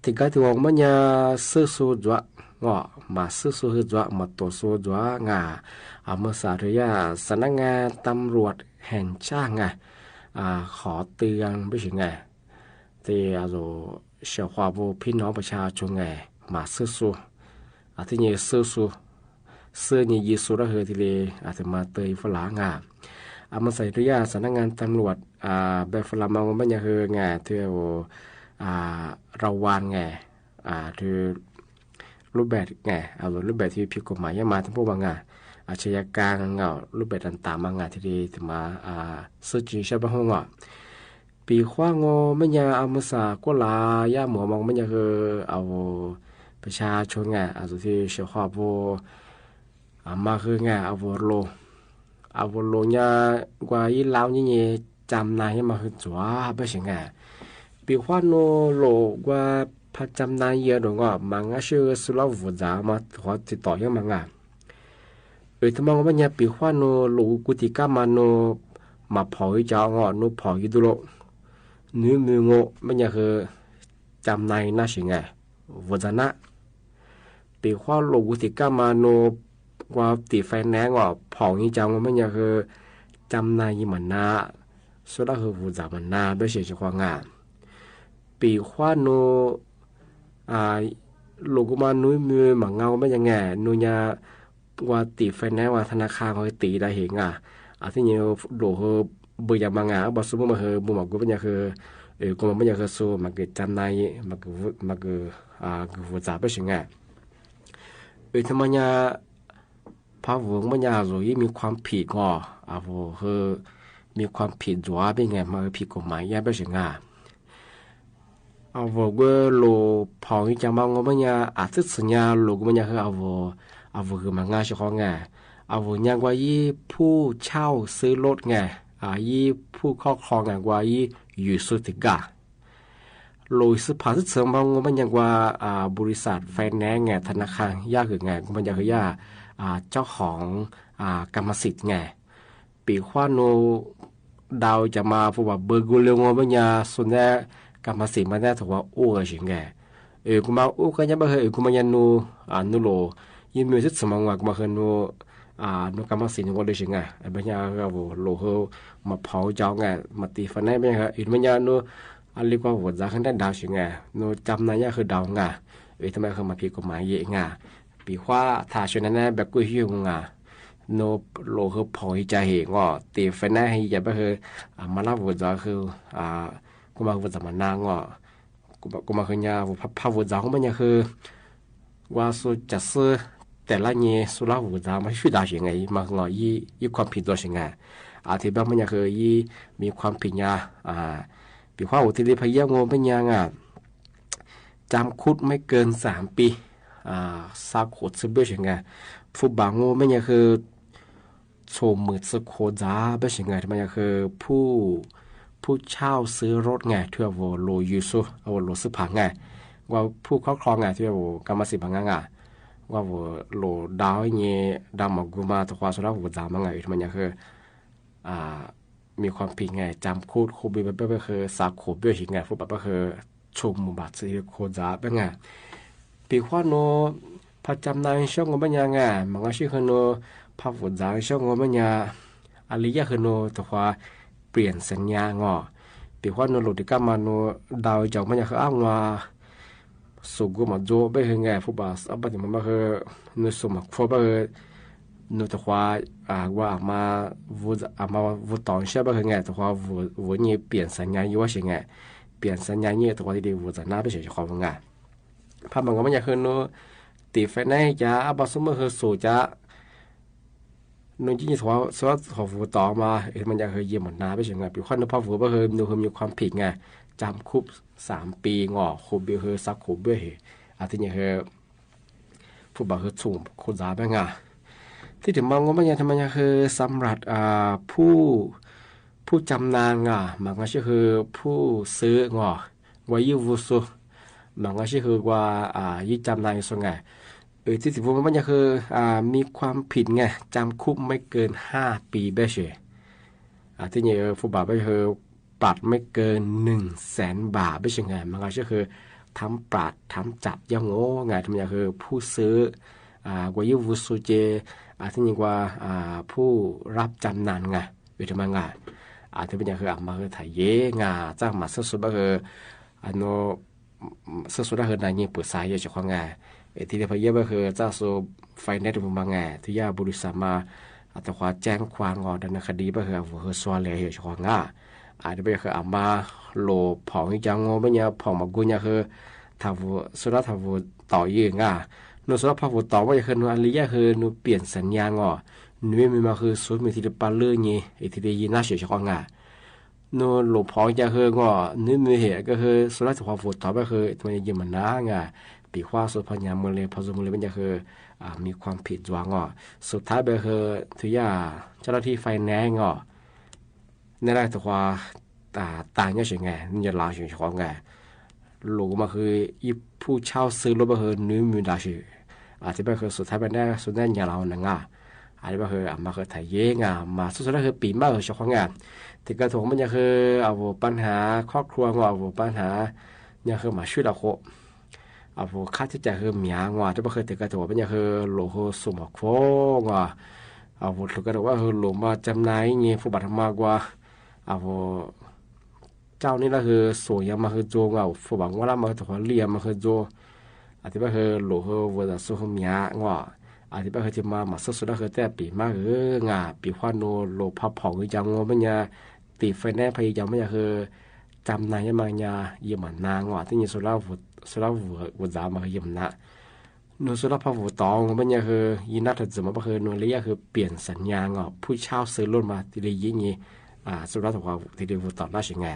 Tim kab tim ua mab nyas xwb xu dua, ngom mas xwb xu hu dua mas tuam xu dua nga. A, mab xav rau yaj สำนักงานตำรวจแห่งชาติ nga, qhov twg peb sim nga. Ces sawv khuam ua phib nov pas tshaj tshua nga, mas xwb xu, thiab nyias xwb xu, xwb nyias yig xu dab hu thiaj li, tus mas tw fab lav nga. A, mab xav rau yaj สำนักงานตำรวจ npe fab lav mas ngoo mab nyas hu nga thiab, rau vas nga, lub npe nga, lub npe thiab phim kom mas yaj mas tau npauj mas nga, tshaj yaj kas nga, lub npe tas tas mas nga thiaj li tus mas xwb ci sab pab hu nga. Pim huab ngoo mab nyas a, mab xav kuab lav yaj mus mas ngoo mab nyas hu, a, pas tshaj tshua nga, a, tus thiaj sawv khuam ua, a, mas hu nga, a, ua lus, a, ua lus nyaj nkaus ib laub nyiaj nyiaj cam nas yaj mas hu txuav peb sim nga. Pim huab nus lus nkaus pha cam nas yaj dua nga mas nqa sij hu xu lab vus txav mas huav tsis tom yaj mas nga. Wb tus mas ngoo mab nyas pim huab nus lus kuv tim kab mas nus mas phom ib co nga, nus phom ib tug lus, nws mus ngoo mab nyas hu cam nas nab sim nga, vus txav nab. Pim huab lus kuv tim kab mas nus nkaus tim fais nav nga, phom ib co ngoo mab nyas hu cam nas yaj mas nab, xu lab hu vus txav mas nab peb sim tsis qhuav nga. Pim huab nus lus kuv mas nus mus mas nqa mab nyas nga, nus nyaj nkaus tim fais nav uas tha na kha nkaus tim da hem nga, a, thiab nyias lus hu npw yaj mas nga, a, pas xu muaj mas hu npw mas kuv mab nyas hu, kuv mas mab nyas hu xu mas kws cam nas, mas kws vus txav peb sim nga. Wb tus mas nyas phab vus mab nyas zus ib me khuam phim ko, a, vus hu me khuam phim ntxuav peb nga mas hu phim kom mas yaj peb sim nga. A, vus kuv lus phom ib co mas ngoo mab nyas, a, txwb txwm nyas lus kuv mab nyas hu a, vus, a, vus kws mas nqa sij qhov nga, a, vus nyaj nkaus ib phuj tshauj xwb loj nga, a, ib phuj khob kho nga nkaus ib yus xub tim kaj. Lus xwb pham txwb txwm mas ngoo mab nyas nkaus, a, npu lis xas fais nav nga, tha na kha yaj kws nga, kuv mab nyas hu yaj, a, cob hoov, a, kas mas xim nga. Pim huab nus dau cas mas phu vam npw kuv li ngoo mab nyas xu ntab kas mas xim mas ntab thaum huav ub sim nga. Wb kuv mas ub kab nyab pab hu wb kuv mab nyas nus, a, nus lus ib me txwb txwm mas nkaus kuv mas hu nus, a, nus kas mas xim nws ua li sim nga, mab nyas hu lus hu mas phom cov nga, mas tim fais nav peb hu mab nyas nus, a, li kuv vus txav hu ntab dau sim nga, nus cam nas yaj hu dau nga. Wb tus mas hu mas phim kom mas yaj nga. Pim huab tham sawv nav nab npe kuj yug nga, nus lus hu phom ib co hem nga, tim fais nav ib co pab hu, a, mas lab vus txav hu, kuv mas hu vus txav mas nab nga. Kuv mas hu nyas vus phab vus txav hu mab nyas hu nkaus xu cas xwb, tes lab nyi xu lab vus txav mas sib sib dau sim nga, mas hu nga ib khuam phim ntxuav sim nga. A, thiab pab mab nyas hu ib me khuam phim nyas, pim huab vus thiaj li phaj yaj ngoo mab nyas nga, cam khub mab kawg xav pib, xa khum txhwb peb sim nga. Phu vam ngoo mab nyas hu txhum mws txhwb khuv ntxav peb sim nga, mab nyas hu phuj tshauj xwb roj nga, thiab vus lus yus xub, vus lus xwb pham nga, nkaus phuj khob kho nga, thiab vus kas mas xim pham nga nga, nkaus vus lus dau nyi, dau mas kuv mas thaum huav xu lab vus txav mas nga, mab nyas hu me khuam phim nga, cam khub khub peb pab hu xa khum peb sim nga, phu vam pab hu txhum mws npam txhwb khuv ntxav peb nga. Pim huab nus phaj cam nas sab ngoo mab nyas nga, mas nqa sij hu nus phaj vus txav sab ngoo mab nyas, a li yaj hu nus thaum huav piam xas nyas nga. Pim huab nus lus tim kaj mas nus dau cov mab nyas hu ab nua xum kuv mam ntxuav peb hu nga, phu vam pab tim mas pab hu nus xum mas khuav pab hu, nus thaum huav ua mas vus tom sab pab hu nga, thaum huav vus nyi piam xas nyas yuav sim nga, piam xas nyas nyi thaum huav thiaj li vus txav nab peb sim tsis qhuav nga. Phaj mas ngoo mab nyas hu nus tim fais nav cas ab pas xub muaj hu xum cas nus nci nyi thaum huav vus tom mas mab nyas hu yaj mas nab peb sim nga. Pim huab nus phaj vus pab hu nus hu me khuam phim nga, cam khub xav pib nga, khub peb hu xa khum peb sim, a thiab nyias hu phu vam hu txhum khuv ntxav peb nga. Tib ram mas ngoo mab nyas, mab nyas hu xam ram, phuj cam nas nga, mas nqa sij hu phuj xwb nga, nkaus yib vus xub, mas nqa sij hu ua yib cam nas xu nga. Tib txim pub mas peb nyaj hu มีความผิด nga, จำคุกไม่เกินห้าปี peb sis. Tib nyaj phu npam peb hu ปรับไม่เกิน หนึ่งแสน บาท peb sis nga, mas nqa siab hu ทั้งปรับทั้งจับ yog ngo nga, tib nyaj hu ผู้ซื้อ ua yub vu su ces tib nyaj ua ผู้รับจำนำ nga, tib nyaj hu mas hu tham yev nga, txaj mas xab xu peb hu xab xu dab hu nas nyej pwm xav yog tsis qhov nga. Tib nyaj pha yev peb hu txaj xu finance rau mas nga, tib nyaj pus lis xav mas tau qhov ceeb khuas ngo da nas kha di peb hu vus hu xua li yog tsis qhov nga. Peb yog hu mas lus phom ib co ngo peb nyaj phom mas kuj nyaj hu tham vus xu dab tham vus tom yij nga. Nws xu dab phom vus tom peb yog hu nws a li yaj hu nws piam xas nyas ngo, nws me mas hu xub me thiaj li paj lwj nyij thiaj li yij nab sim tsis qhov nga. Nws lus phom ib co hu ngo, nws me hem ko hu xu dab tham vus tom peb hu yij mas nab nga, pim huab xu phom nyas mus li phom xu mus li peb nyaj hu มีความผิด ntxuav ngo. Xu thab peb hu tib nyaj coj lab thib finance ngo, nej laj tham vus tas nyob sim nga, nej nco lav sim tsis qhov nga. Lus mas hu ib phu tshab xwb lub peb hu nws me nrad sim, tib peb hu xu thab peb nab xu nab nyas lav na nga. Peb hu mas hu tham yev nga, mas xub xu dab hu pim maj hu tsis qhov nga. Tim kaw thaum peb nyaj hu vus pab hnav khob khua ngo, vus pab hnav nyaj hu mas swb dam qhuv, vus khab thiab cai hu miav ngo, tib peb hu tim kaw thaum peb nyaj hu lus hu xu mos khuab ngo, vus lus kaw thaum peb hu lus mas cam nas ib nyuag phu npam rau mas ua vus cauj neb lab hu xus yog mas hu ntxuag nga, phu npam nguab lab mas hu tau qhov liaj mas hu ntxuag. Tib peb hu lus hu vus zam xu hu miav ngo. Tib peb hu tsis mas mas xub xu dab hu tej pim maj hu nga, pim huab nus lus phom phom hu cov ngo peb nyaj, tim finance pha yij cov peb nyaj hu cam nas yog mas nyaj yij mas nas ngo, tib nyaj xu dab vus zam mas hu yij mas nas. Nws xu dab phom vus tom peb nyaj hu yij nab tham txim mas peb hu nws li yaj hu piam xas nyas ngo, phu tshab xwb lub mas thiaj li yij nyij xu dab tham vus thiaj li vus tom nab sim nga.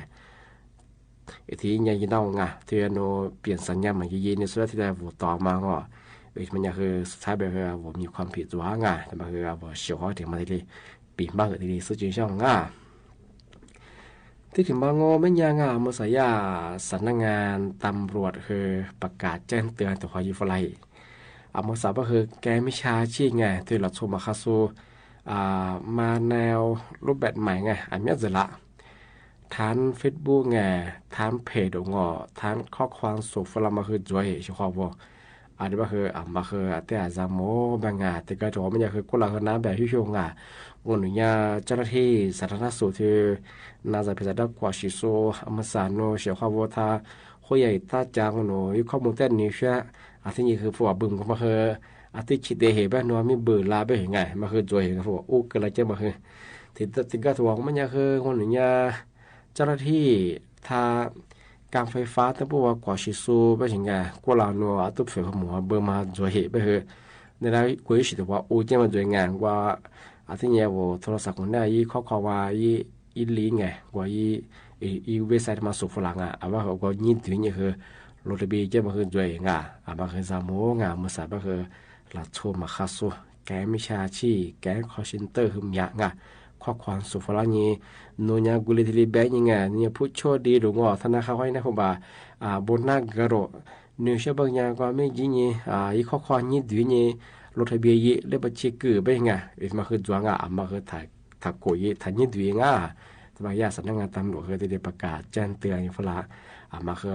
Thiaj nyaj yij nab nga, thiaj nws piam xas nyas mas yij yij nws xu dab thiaj li vus tom mas ngo. Peb nyaj hu xu thab peb hu vus มีความผิด ntxuav nga, mas hu vus sim qhov tias mas thiaj li pim maj hu thiaj li xub tsis zoo nga. Tib tug mas ngo peb nyaj nga, mus xav yaj xav nab nga tam ruam hu pas kam ceeb twg tus qhov yij faj laj. Mus xav peb hu kev mej sab tsij nga, twg los txhua mas qha xu mas nau lub pam mais nga, a miab txwm lam thav Facebook nga, thav phem dum ngo, thav khob khuas xus faj laj mas hu ntxuav hem tsis qhov vus. Peb hu mas hu tej a zam mus peb nga, tej kab rau peb nyaj hu kuj lam hu nab pam xyuj xyuj nga. Ua nws nyaj coj lab thib xav rau nab xus thiab nas zam phem xav dab kuam sim xu, mus xav nus sim qhov vus thav huab yam tab cas nus ib khob mus tej nws sab, thiab nyij hu phu vam pw nkaus mas hu twb tsis tes hem peb nus me npws la peb hem nga mas hu ntxuav hem phu ub kawg la coj mas hu. Tim kab thaum peb nyaj hu ua nws nyaj coj lab thib thav kas fais fab tej pub ua kuam sim xu peb sim nga kuj lam nus tub fem hu mus pw mas ntxuav hem peb hu. Nej lab kuj ib sim tus ua ub coj mas ntxuav nga ua thiab nyaj vus thav las xav kuv naj ib khob kho ua ib li nga ua ib website mas xus faj laj nga, a mas hu ua nyib twv nyij hu lus tab pij coj mas hu ntxuav nga, a mas hu zam mus nga mus xav peb hu los txhua mas qha xu, kev mej sab tsij, kev call center hu miam nga, khob khuas xus faj laj nyij, nus nyaj kuj li thiaj li peb nyij nga, nws nyaj phu tshuaj di rau ngo, thav nab qha huab nab hu npas npu nab nkawd rau, nws sab peb nyaj kuj mej yij nyij ib khob kho nyib twv nyij lus tab pij yij lej pab tsis kwm peb nga, mas hu ntxuav nga, a mas hu tham kuam yij tham nyib twv nga, tab mas yaj xav nab nga tam luam hu thiaj li pas kam ceeb twg faj laj, a mas hu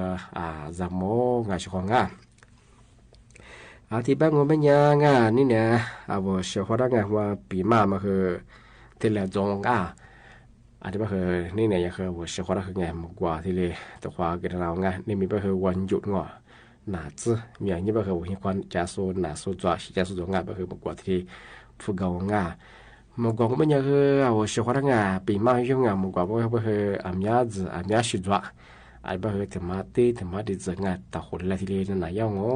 zam mus nga sim qhov nga. Thiab peb ngo peb nyaj nga, neb niam, vus sim huab dab nga hu pim maj mas hu thiaj li ntxoov nga. Thiab peb hu neb niam yog hu vus sim huab dab hu nga mus kuas thiaj li tus qhov kev na nga, nej me peb hu ua ncum ngo, nas txwb, me nyuam nyij peb hu vus nyij khuab cav xu nas xu ntxuav sib cav xu ntxuav nga peb hu mus kuas thiaj li phu nkaus nga. Mus kuas kuj peb nyaj hu vus sim huab dab nga pim maj yug nga mus kuas peb hu a miab txwm a miab sib ntxuav. Peb hu tus mab tib tus mab di txwm nga tau qhuv li thiaj li nas yaj ngo.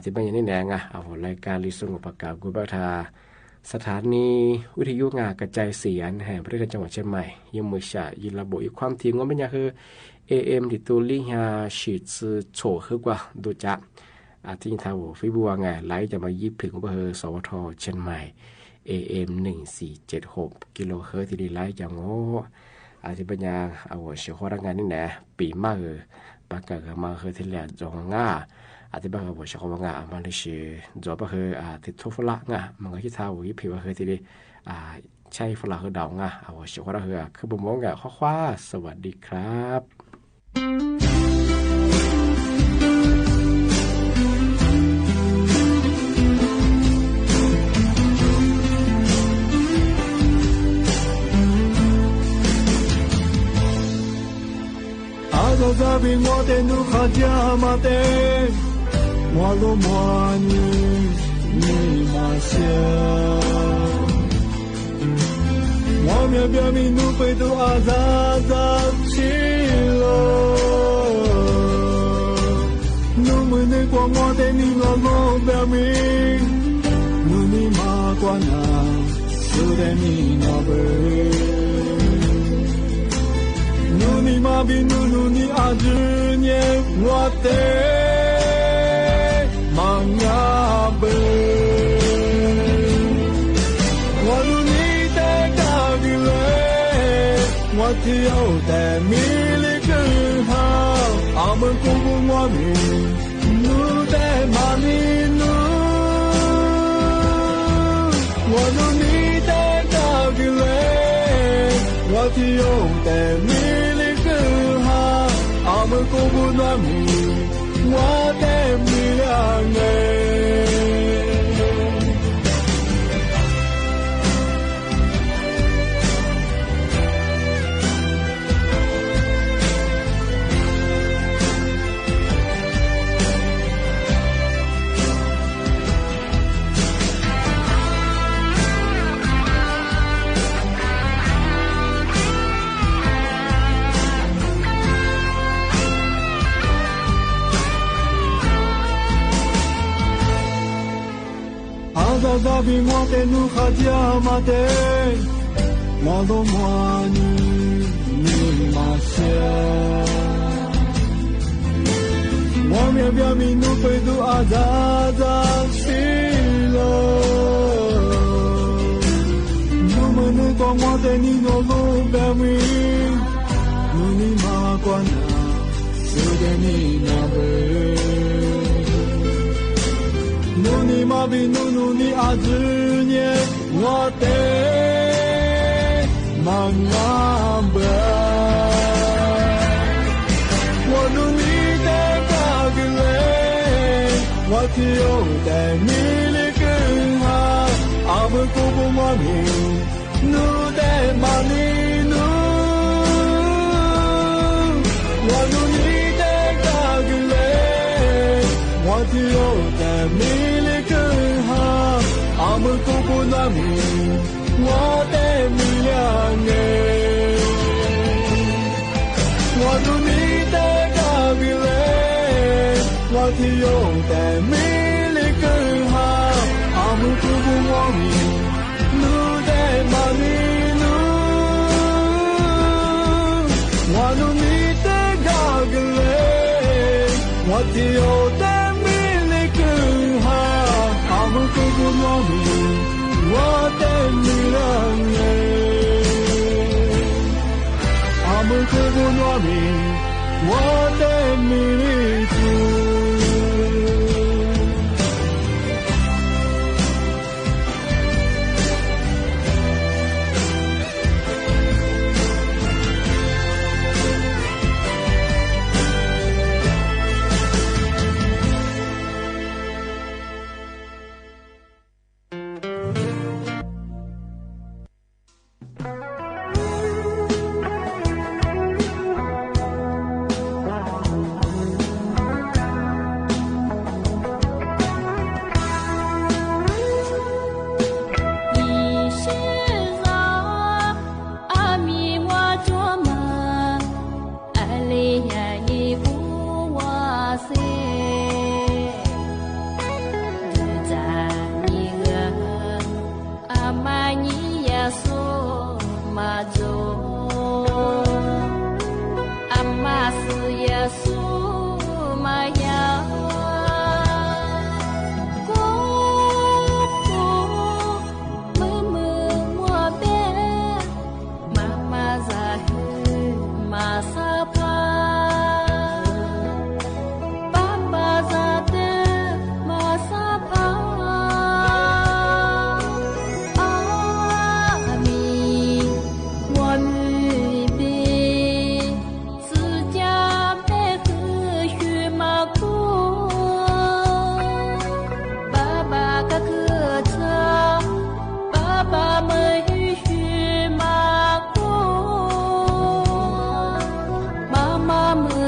Thiab peb nyaj neb niam nga, vus lais kas li xu nkaus pas kam kuj peb tha สถานีวิทยุ nga กระจายเสียง แห่งประเทศจังหวัดเชียงใหม่ yog mus sam yij las npaum ib khob thi ngo peb nyaj hu AM dim tu li nyaj sim txwm txhum hwb kuas ntu cav. Thiab nyij thav vus Facebook nga lais cov mas yij phim kuj peb hu สวท เชียงใหม่ AM หนึ่งสี่เจ็ดหก กิโลเฮิรตซ์ thiaj li lais cov ngo. Thiab peb nyaj vus sim huab dab nga neb niam pim maj hu pas kam mas hu thiaj li ntxoov nga. Tij Paj Hwv, ua siab quaj nqa, mas lwm sim ntxuav Paj Hwv tus thuam faj lab nqa mas nkawd sib txha ua ib phim Paj Hwv thiaj li tshaj ib faj lab hwv daus nqa. Ua siab quaj Paj Hwv, khwb npua mov nqa, qhuab qhuab,สวัสดีครับ. Has zaj zaj vim muaj tej hnub qhov cia mas tej, muaj lub muag nws, nws mas xiab. Muaj miaj npiab mi hnub peb tug has zaj zaj sib los. Hnub muaj nws kuj muaj tej neeg los lub npiab mi, hnub nws mas kuj nag xwb tej neeg no pw. Hnub nws mas vim hnub, hnub nws has zaj nyiaj ua tej mas nyab pw. Ua hnub nws tej kab kws le, ua tij yau tej me li kwj ha, a me kuj kuj muaj nws, hnub tej mas li hnub. Ua hnub nws tej kab kws le, ua tij yau tej me li kwj ha, a me kuj kuj muaj nws, ua tej me li nge. Has zaj zaj vim muaj tej hnub qhov cia mas tej, muaj lub muag nws, nws mas xiab. Muaj miaj npiab mi hnub peb tug has zaj zaj sib los. Hnub muaj nws kuj muaj tej neeg los lub npiab mi, hnub nws mas kuj nag xwb tej neeg no pw. Hnub nws mas vim hnub, hnub nws has zaj nyiaj ua tej mas nyab pw. Ua hnub nws tej kab kws le, ua tij yau tej me li kwj ha, a me kuj kuj muaj nws, hnub tej mas li hnub. Ua hnub nws tej kab kws le, ua tij yau tej me li kwj ha, a me kuj kuj muaj nws, ua tej me li nge. Ua hnub nws tej kab kws le, ua tij yau tej me li kwj ha, a me kuj kuj muaj nws, hnub tej mas li hnub. Ua hnub nws tej kab kws le, ua tij yau tej me li kwj ha, a me kuj kuj muaj nws, ua tej me li nge. A me kuj kuj muaj nws, ua tej me li txwv.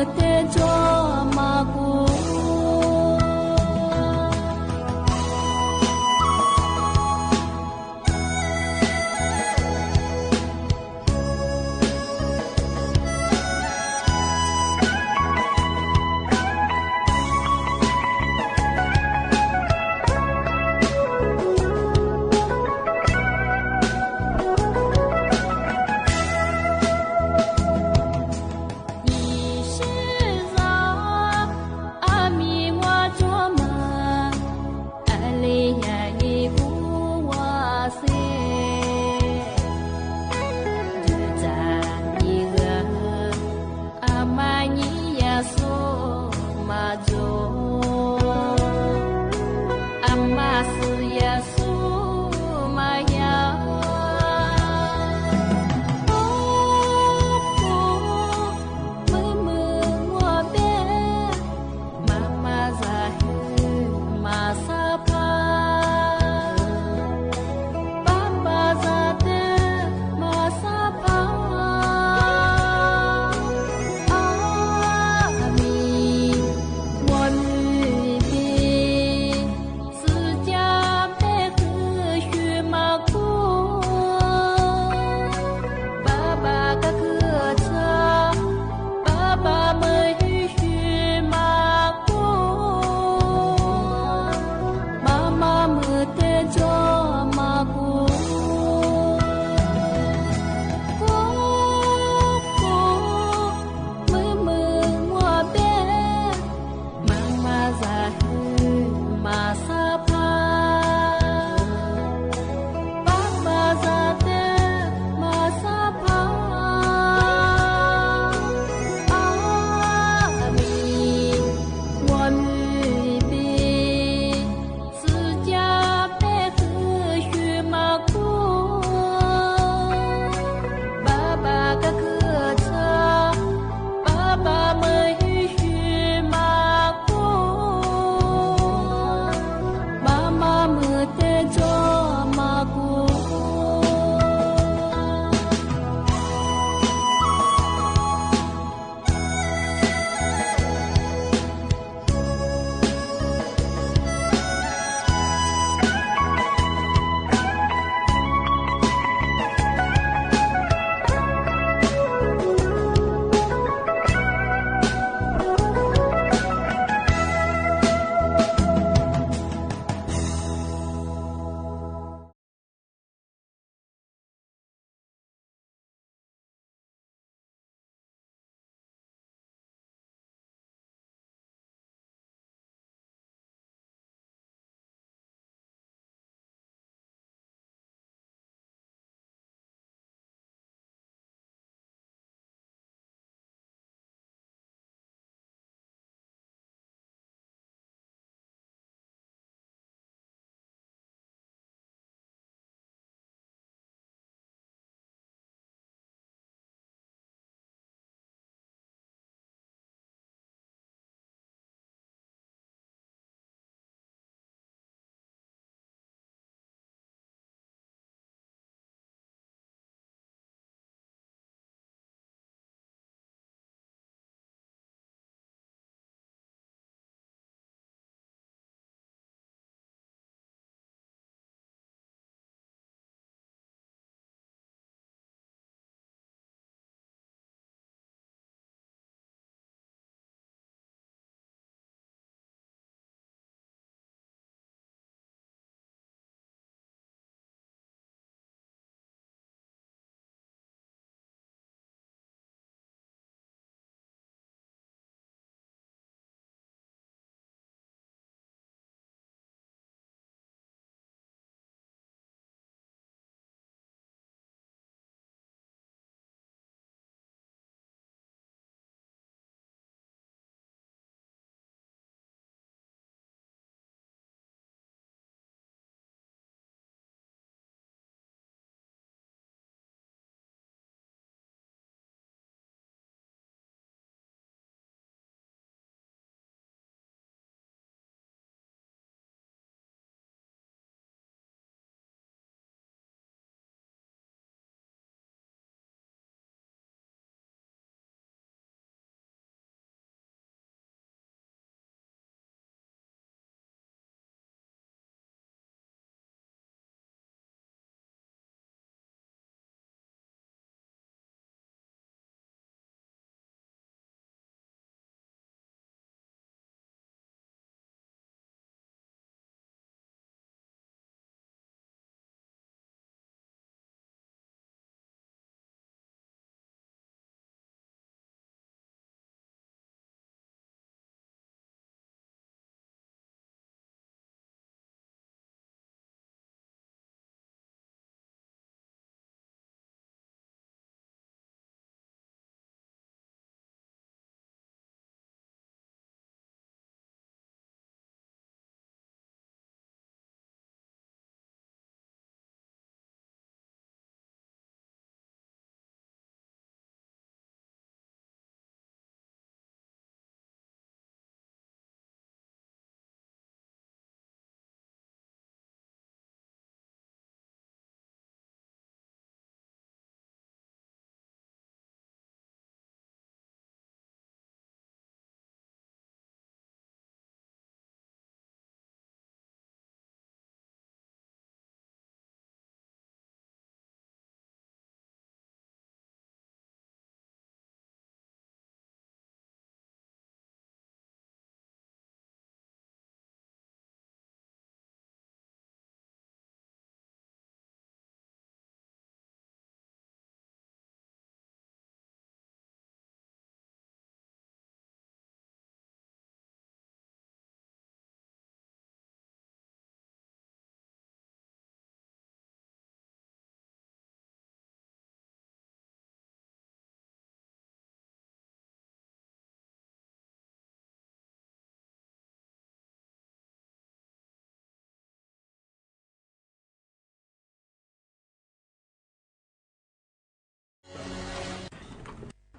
Tej ntsuag mas kuv Ib sij zog, a mi ua tsuag mas, a li yam li kuv ua xwb. Ntawm txaj nyiaj, a mas nyiaj Yexus mas ntxuav, a mas xwm Yexus mas yog. Ub, kuv mwb mwg muaj npe, mas mas zam hwm mas xav pab, pab mas zam twg mas xav pab. Ob mi muaj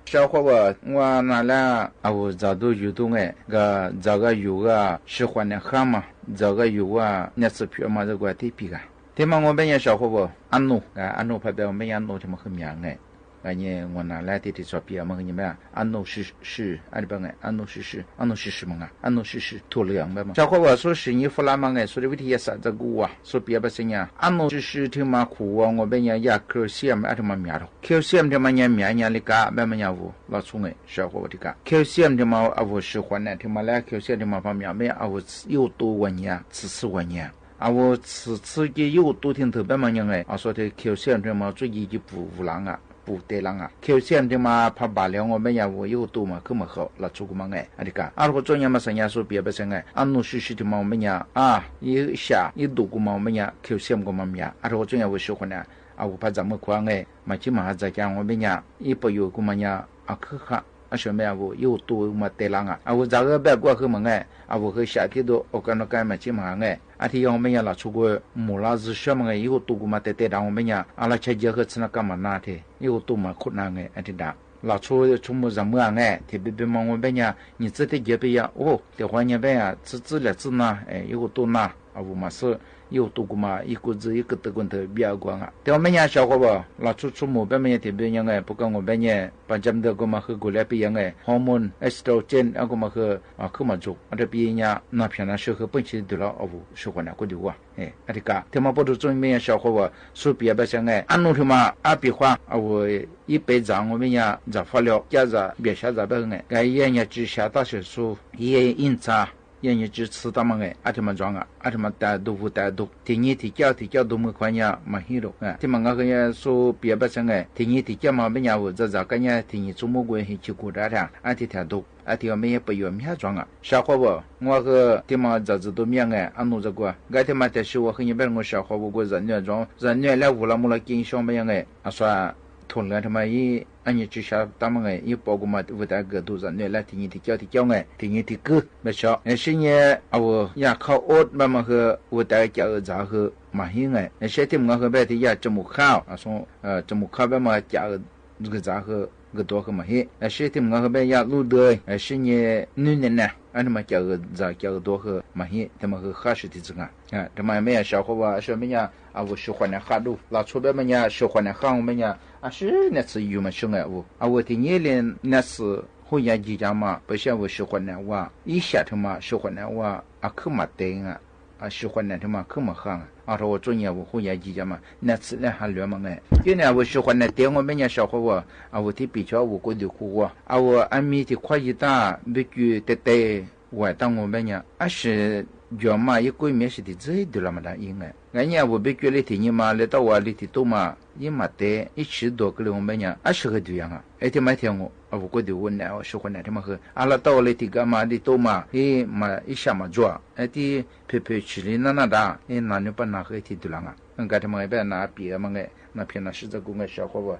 Sawv qhuav ua na la, a vus zas duj yug duj nge, ga zas ga yug ga sib qhuas nam khab mas zas ga yug ga nam txwm phiv mas zas ga tib pig ga. Tes mas ua npe nyaj sawv qhuav ua a nus, a nus phab peb ua npe nyaj a nus tes mas hwj miam nge. Ua na la tes tes txog piav mas hwj nyaj npe a nus sib sib, a nus sib sib, a nus sib sib mas nga a nus sib sib thum lwm npe mas sawv qhuav ua xub sim nyij faj lab mas nge xub li vib thij yaj xam zaj kuj ua xub piav pab xeeb nyaj a nus sib sib thiaj mas khuv ua ua npe nyaj yaj calcium a thiaj mas miam rau calcium thiaj mas nyaj miam nyaj li kab npe mas nyaj a vus los txhub nge sawv qhuav ua thiaj kab calcium thiaj mas a vus sib qhuas nam thiaj mas la calcium thiaj mas pab miam npe a vus yij u tu ua nyiaj txhwv txhwb ua nyiaj. A vus txhwv txhwb ces yij u tu thiaj ntws pab mas nyaj nge a xub thiaj calcium thiaj mas txuj ci ci pum vus la nga pum tes la nga calcium thiaj mas phab npam li ua npe nyaj a vus yij u tu mas khwb mas khaum los txhub kuv mas nge a thiaj kab a rau qhuav txuj nyaj mas xeeb nyaj xub piav pab xeeb nge a nus sib sib thiaj mas ua npe nyaj a ib xyam ib dum kuv mas ua npe nyaj calcium kuv mas miam a rau qhuav txuj nyaj a vus sib qhuas nam a vus phab zam muaj khuav nge mas cib mas ha zas cas ua npe nyaj ib pab yuav kuv mas nyaj a khwb qham a sawv npe a vus yij u tu mas tes la nga a vus zas hwj npe kuj hwj mas nge a vus hwj xyam tib dum ua ka no ka mas cib mas ha nge a thiaj yog ua npe nyaj los txhub kuv mus los zwj sab mas nge yij u tu kuv mas tes tes dav ua npe nyaj a los chaw ncaws hwj txhwb na ka mas na tes yij u tu mas khuj na nge a thiaj dav los txhub txhub mus zas muaj nge tes peb peb mas ua npe nyaj nyias txwj teb ncaws peb yog u tes qhuav nyaj npe txwj txwj liam txwj na yij u tu na a vus mas xwb yij u tu kuv mas ib kuj txwj ib kuj tw kuv ntawd npiaj kuv nga tes ua npe nyaj sawv qhuav ua los txhub txhub mus peb mas nyaj tes peb nyaj nge puas koj ua npe nyaj pas jam ntawd kuv mas hwj kuv li peb yog nge hormone estrogen kuv mas hwj khwb mas txug a rau peb nyaj no phiaj no sawv hwj pheej tsis tug los a vus sib qhuas nam kuj tug ua a thiaj kab tes mas puab rau txuj npe nyaj sawv qhuav ua xub piav pab xeeb nge a nus thiaj mas a pim qhuav a vus ib peb zam ua npe nyaj zam faj li caj zam npias xyab zam pab hwj nge ga yaj nyaj tsis xyav tab sis xub yaj ib ntxa yaj nyaj tsis txhwb tab mas nge a thiaj mas zov nga a thiaj mas tas dug vus tas dug tim nyij tim coj tim coj dug mus khuav nyaj mas hib rau tes mas nga hwj xub piav pab xeeb nge tim nyij tim coj mas peb nyaj vus zam zam kab nyaj tim nyij txhub muab kuv hib chim kuv rab thiaj a thiaj tham dug a thiaj ua npe nyaj pab yuav miab zov nga sawv qhuav ua nga hwj tes mas zam zam dug miab nge a nus zam kuv ga thiaj mas tas sis ua hwj nyaj peb ua sawv qhuav ua kuv zam nyaj zov zam nyaj lab vus los mus los ci soo peb nyaj nge a xub thum lwm thiaj mas ib a nyaj tsis xyav tab mas nge ib pom kuv mas vus tas kawm dug zam nyaj lab tim nyij tim coj tim coj nge tim nyij tim kwj peb sawv sib nyaj a vus yaj khauj ob peb mas hwj vus tas cam zam hwj mas hib nge sib thiaj mus nga hwj peb tias yaj tsa mus khauj tsa mus khauj peb mas cam zam hwj kws duav hwj mas hib sib thiaj mus nga hwj peb yaj lub dawj sib nyaj nub niaj na mas cam zam cam duav hwj mas hib thiaj mas hwj qab sib tim txwv nga tes mas peb nyaj sawv qhuav ua sawv peb nyaj a vus sib qhuas nam qhaj dub los txhub peb mas nyaj sib qhuas nam qhaj ua peb nyaj a sib nam txwv yug mas sib nge a vus a vus tim nyij li nam txwv huj yam ncig cas mas peb sib a vus sib qhuas nam ua ib xyam thiaj mas sib qhuas nam ua a khwb mas tes nga sib qhuas nam thiaj mas khwb mas qha a rau ua txuj nyaj vus huj yam ncig cas mas nam txwv lej ha luav mas nge tes nam a vus sib qhuas nam tes ua peb nyaj sawv qhuav ua a vus thib pim cov a vus kuv twm kuv ua a vus a mi tim qhuab yig tag npej cua tes tes uas tau ua peb nyaj a sis ncuav mas ib kub miab sib tim txwv twg los mas dab ib nge nqa nyiaj a vus npej cua li tim nyij mas li tau ua li tim tub mas ib mas tes ib tsis duav kws li ua peb nyaj a sib hwj twg yam a es thiaj mas thiaj a vus kuv twm ua nam sib qhuas nam thiaj mas hwj a los tau ua li tim kav mas li tub mas ib mas ib xyam mas tsuag tib phem phem tsis li nab nab dab ib nas nws pab nas hwj tim twg los nga nqa thiaj mas peb nas pim mas nge no phiaj no sib txawj kuv nqa sawv qhuav ua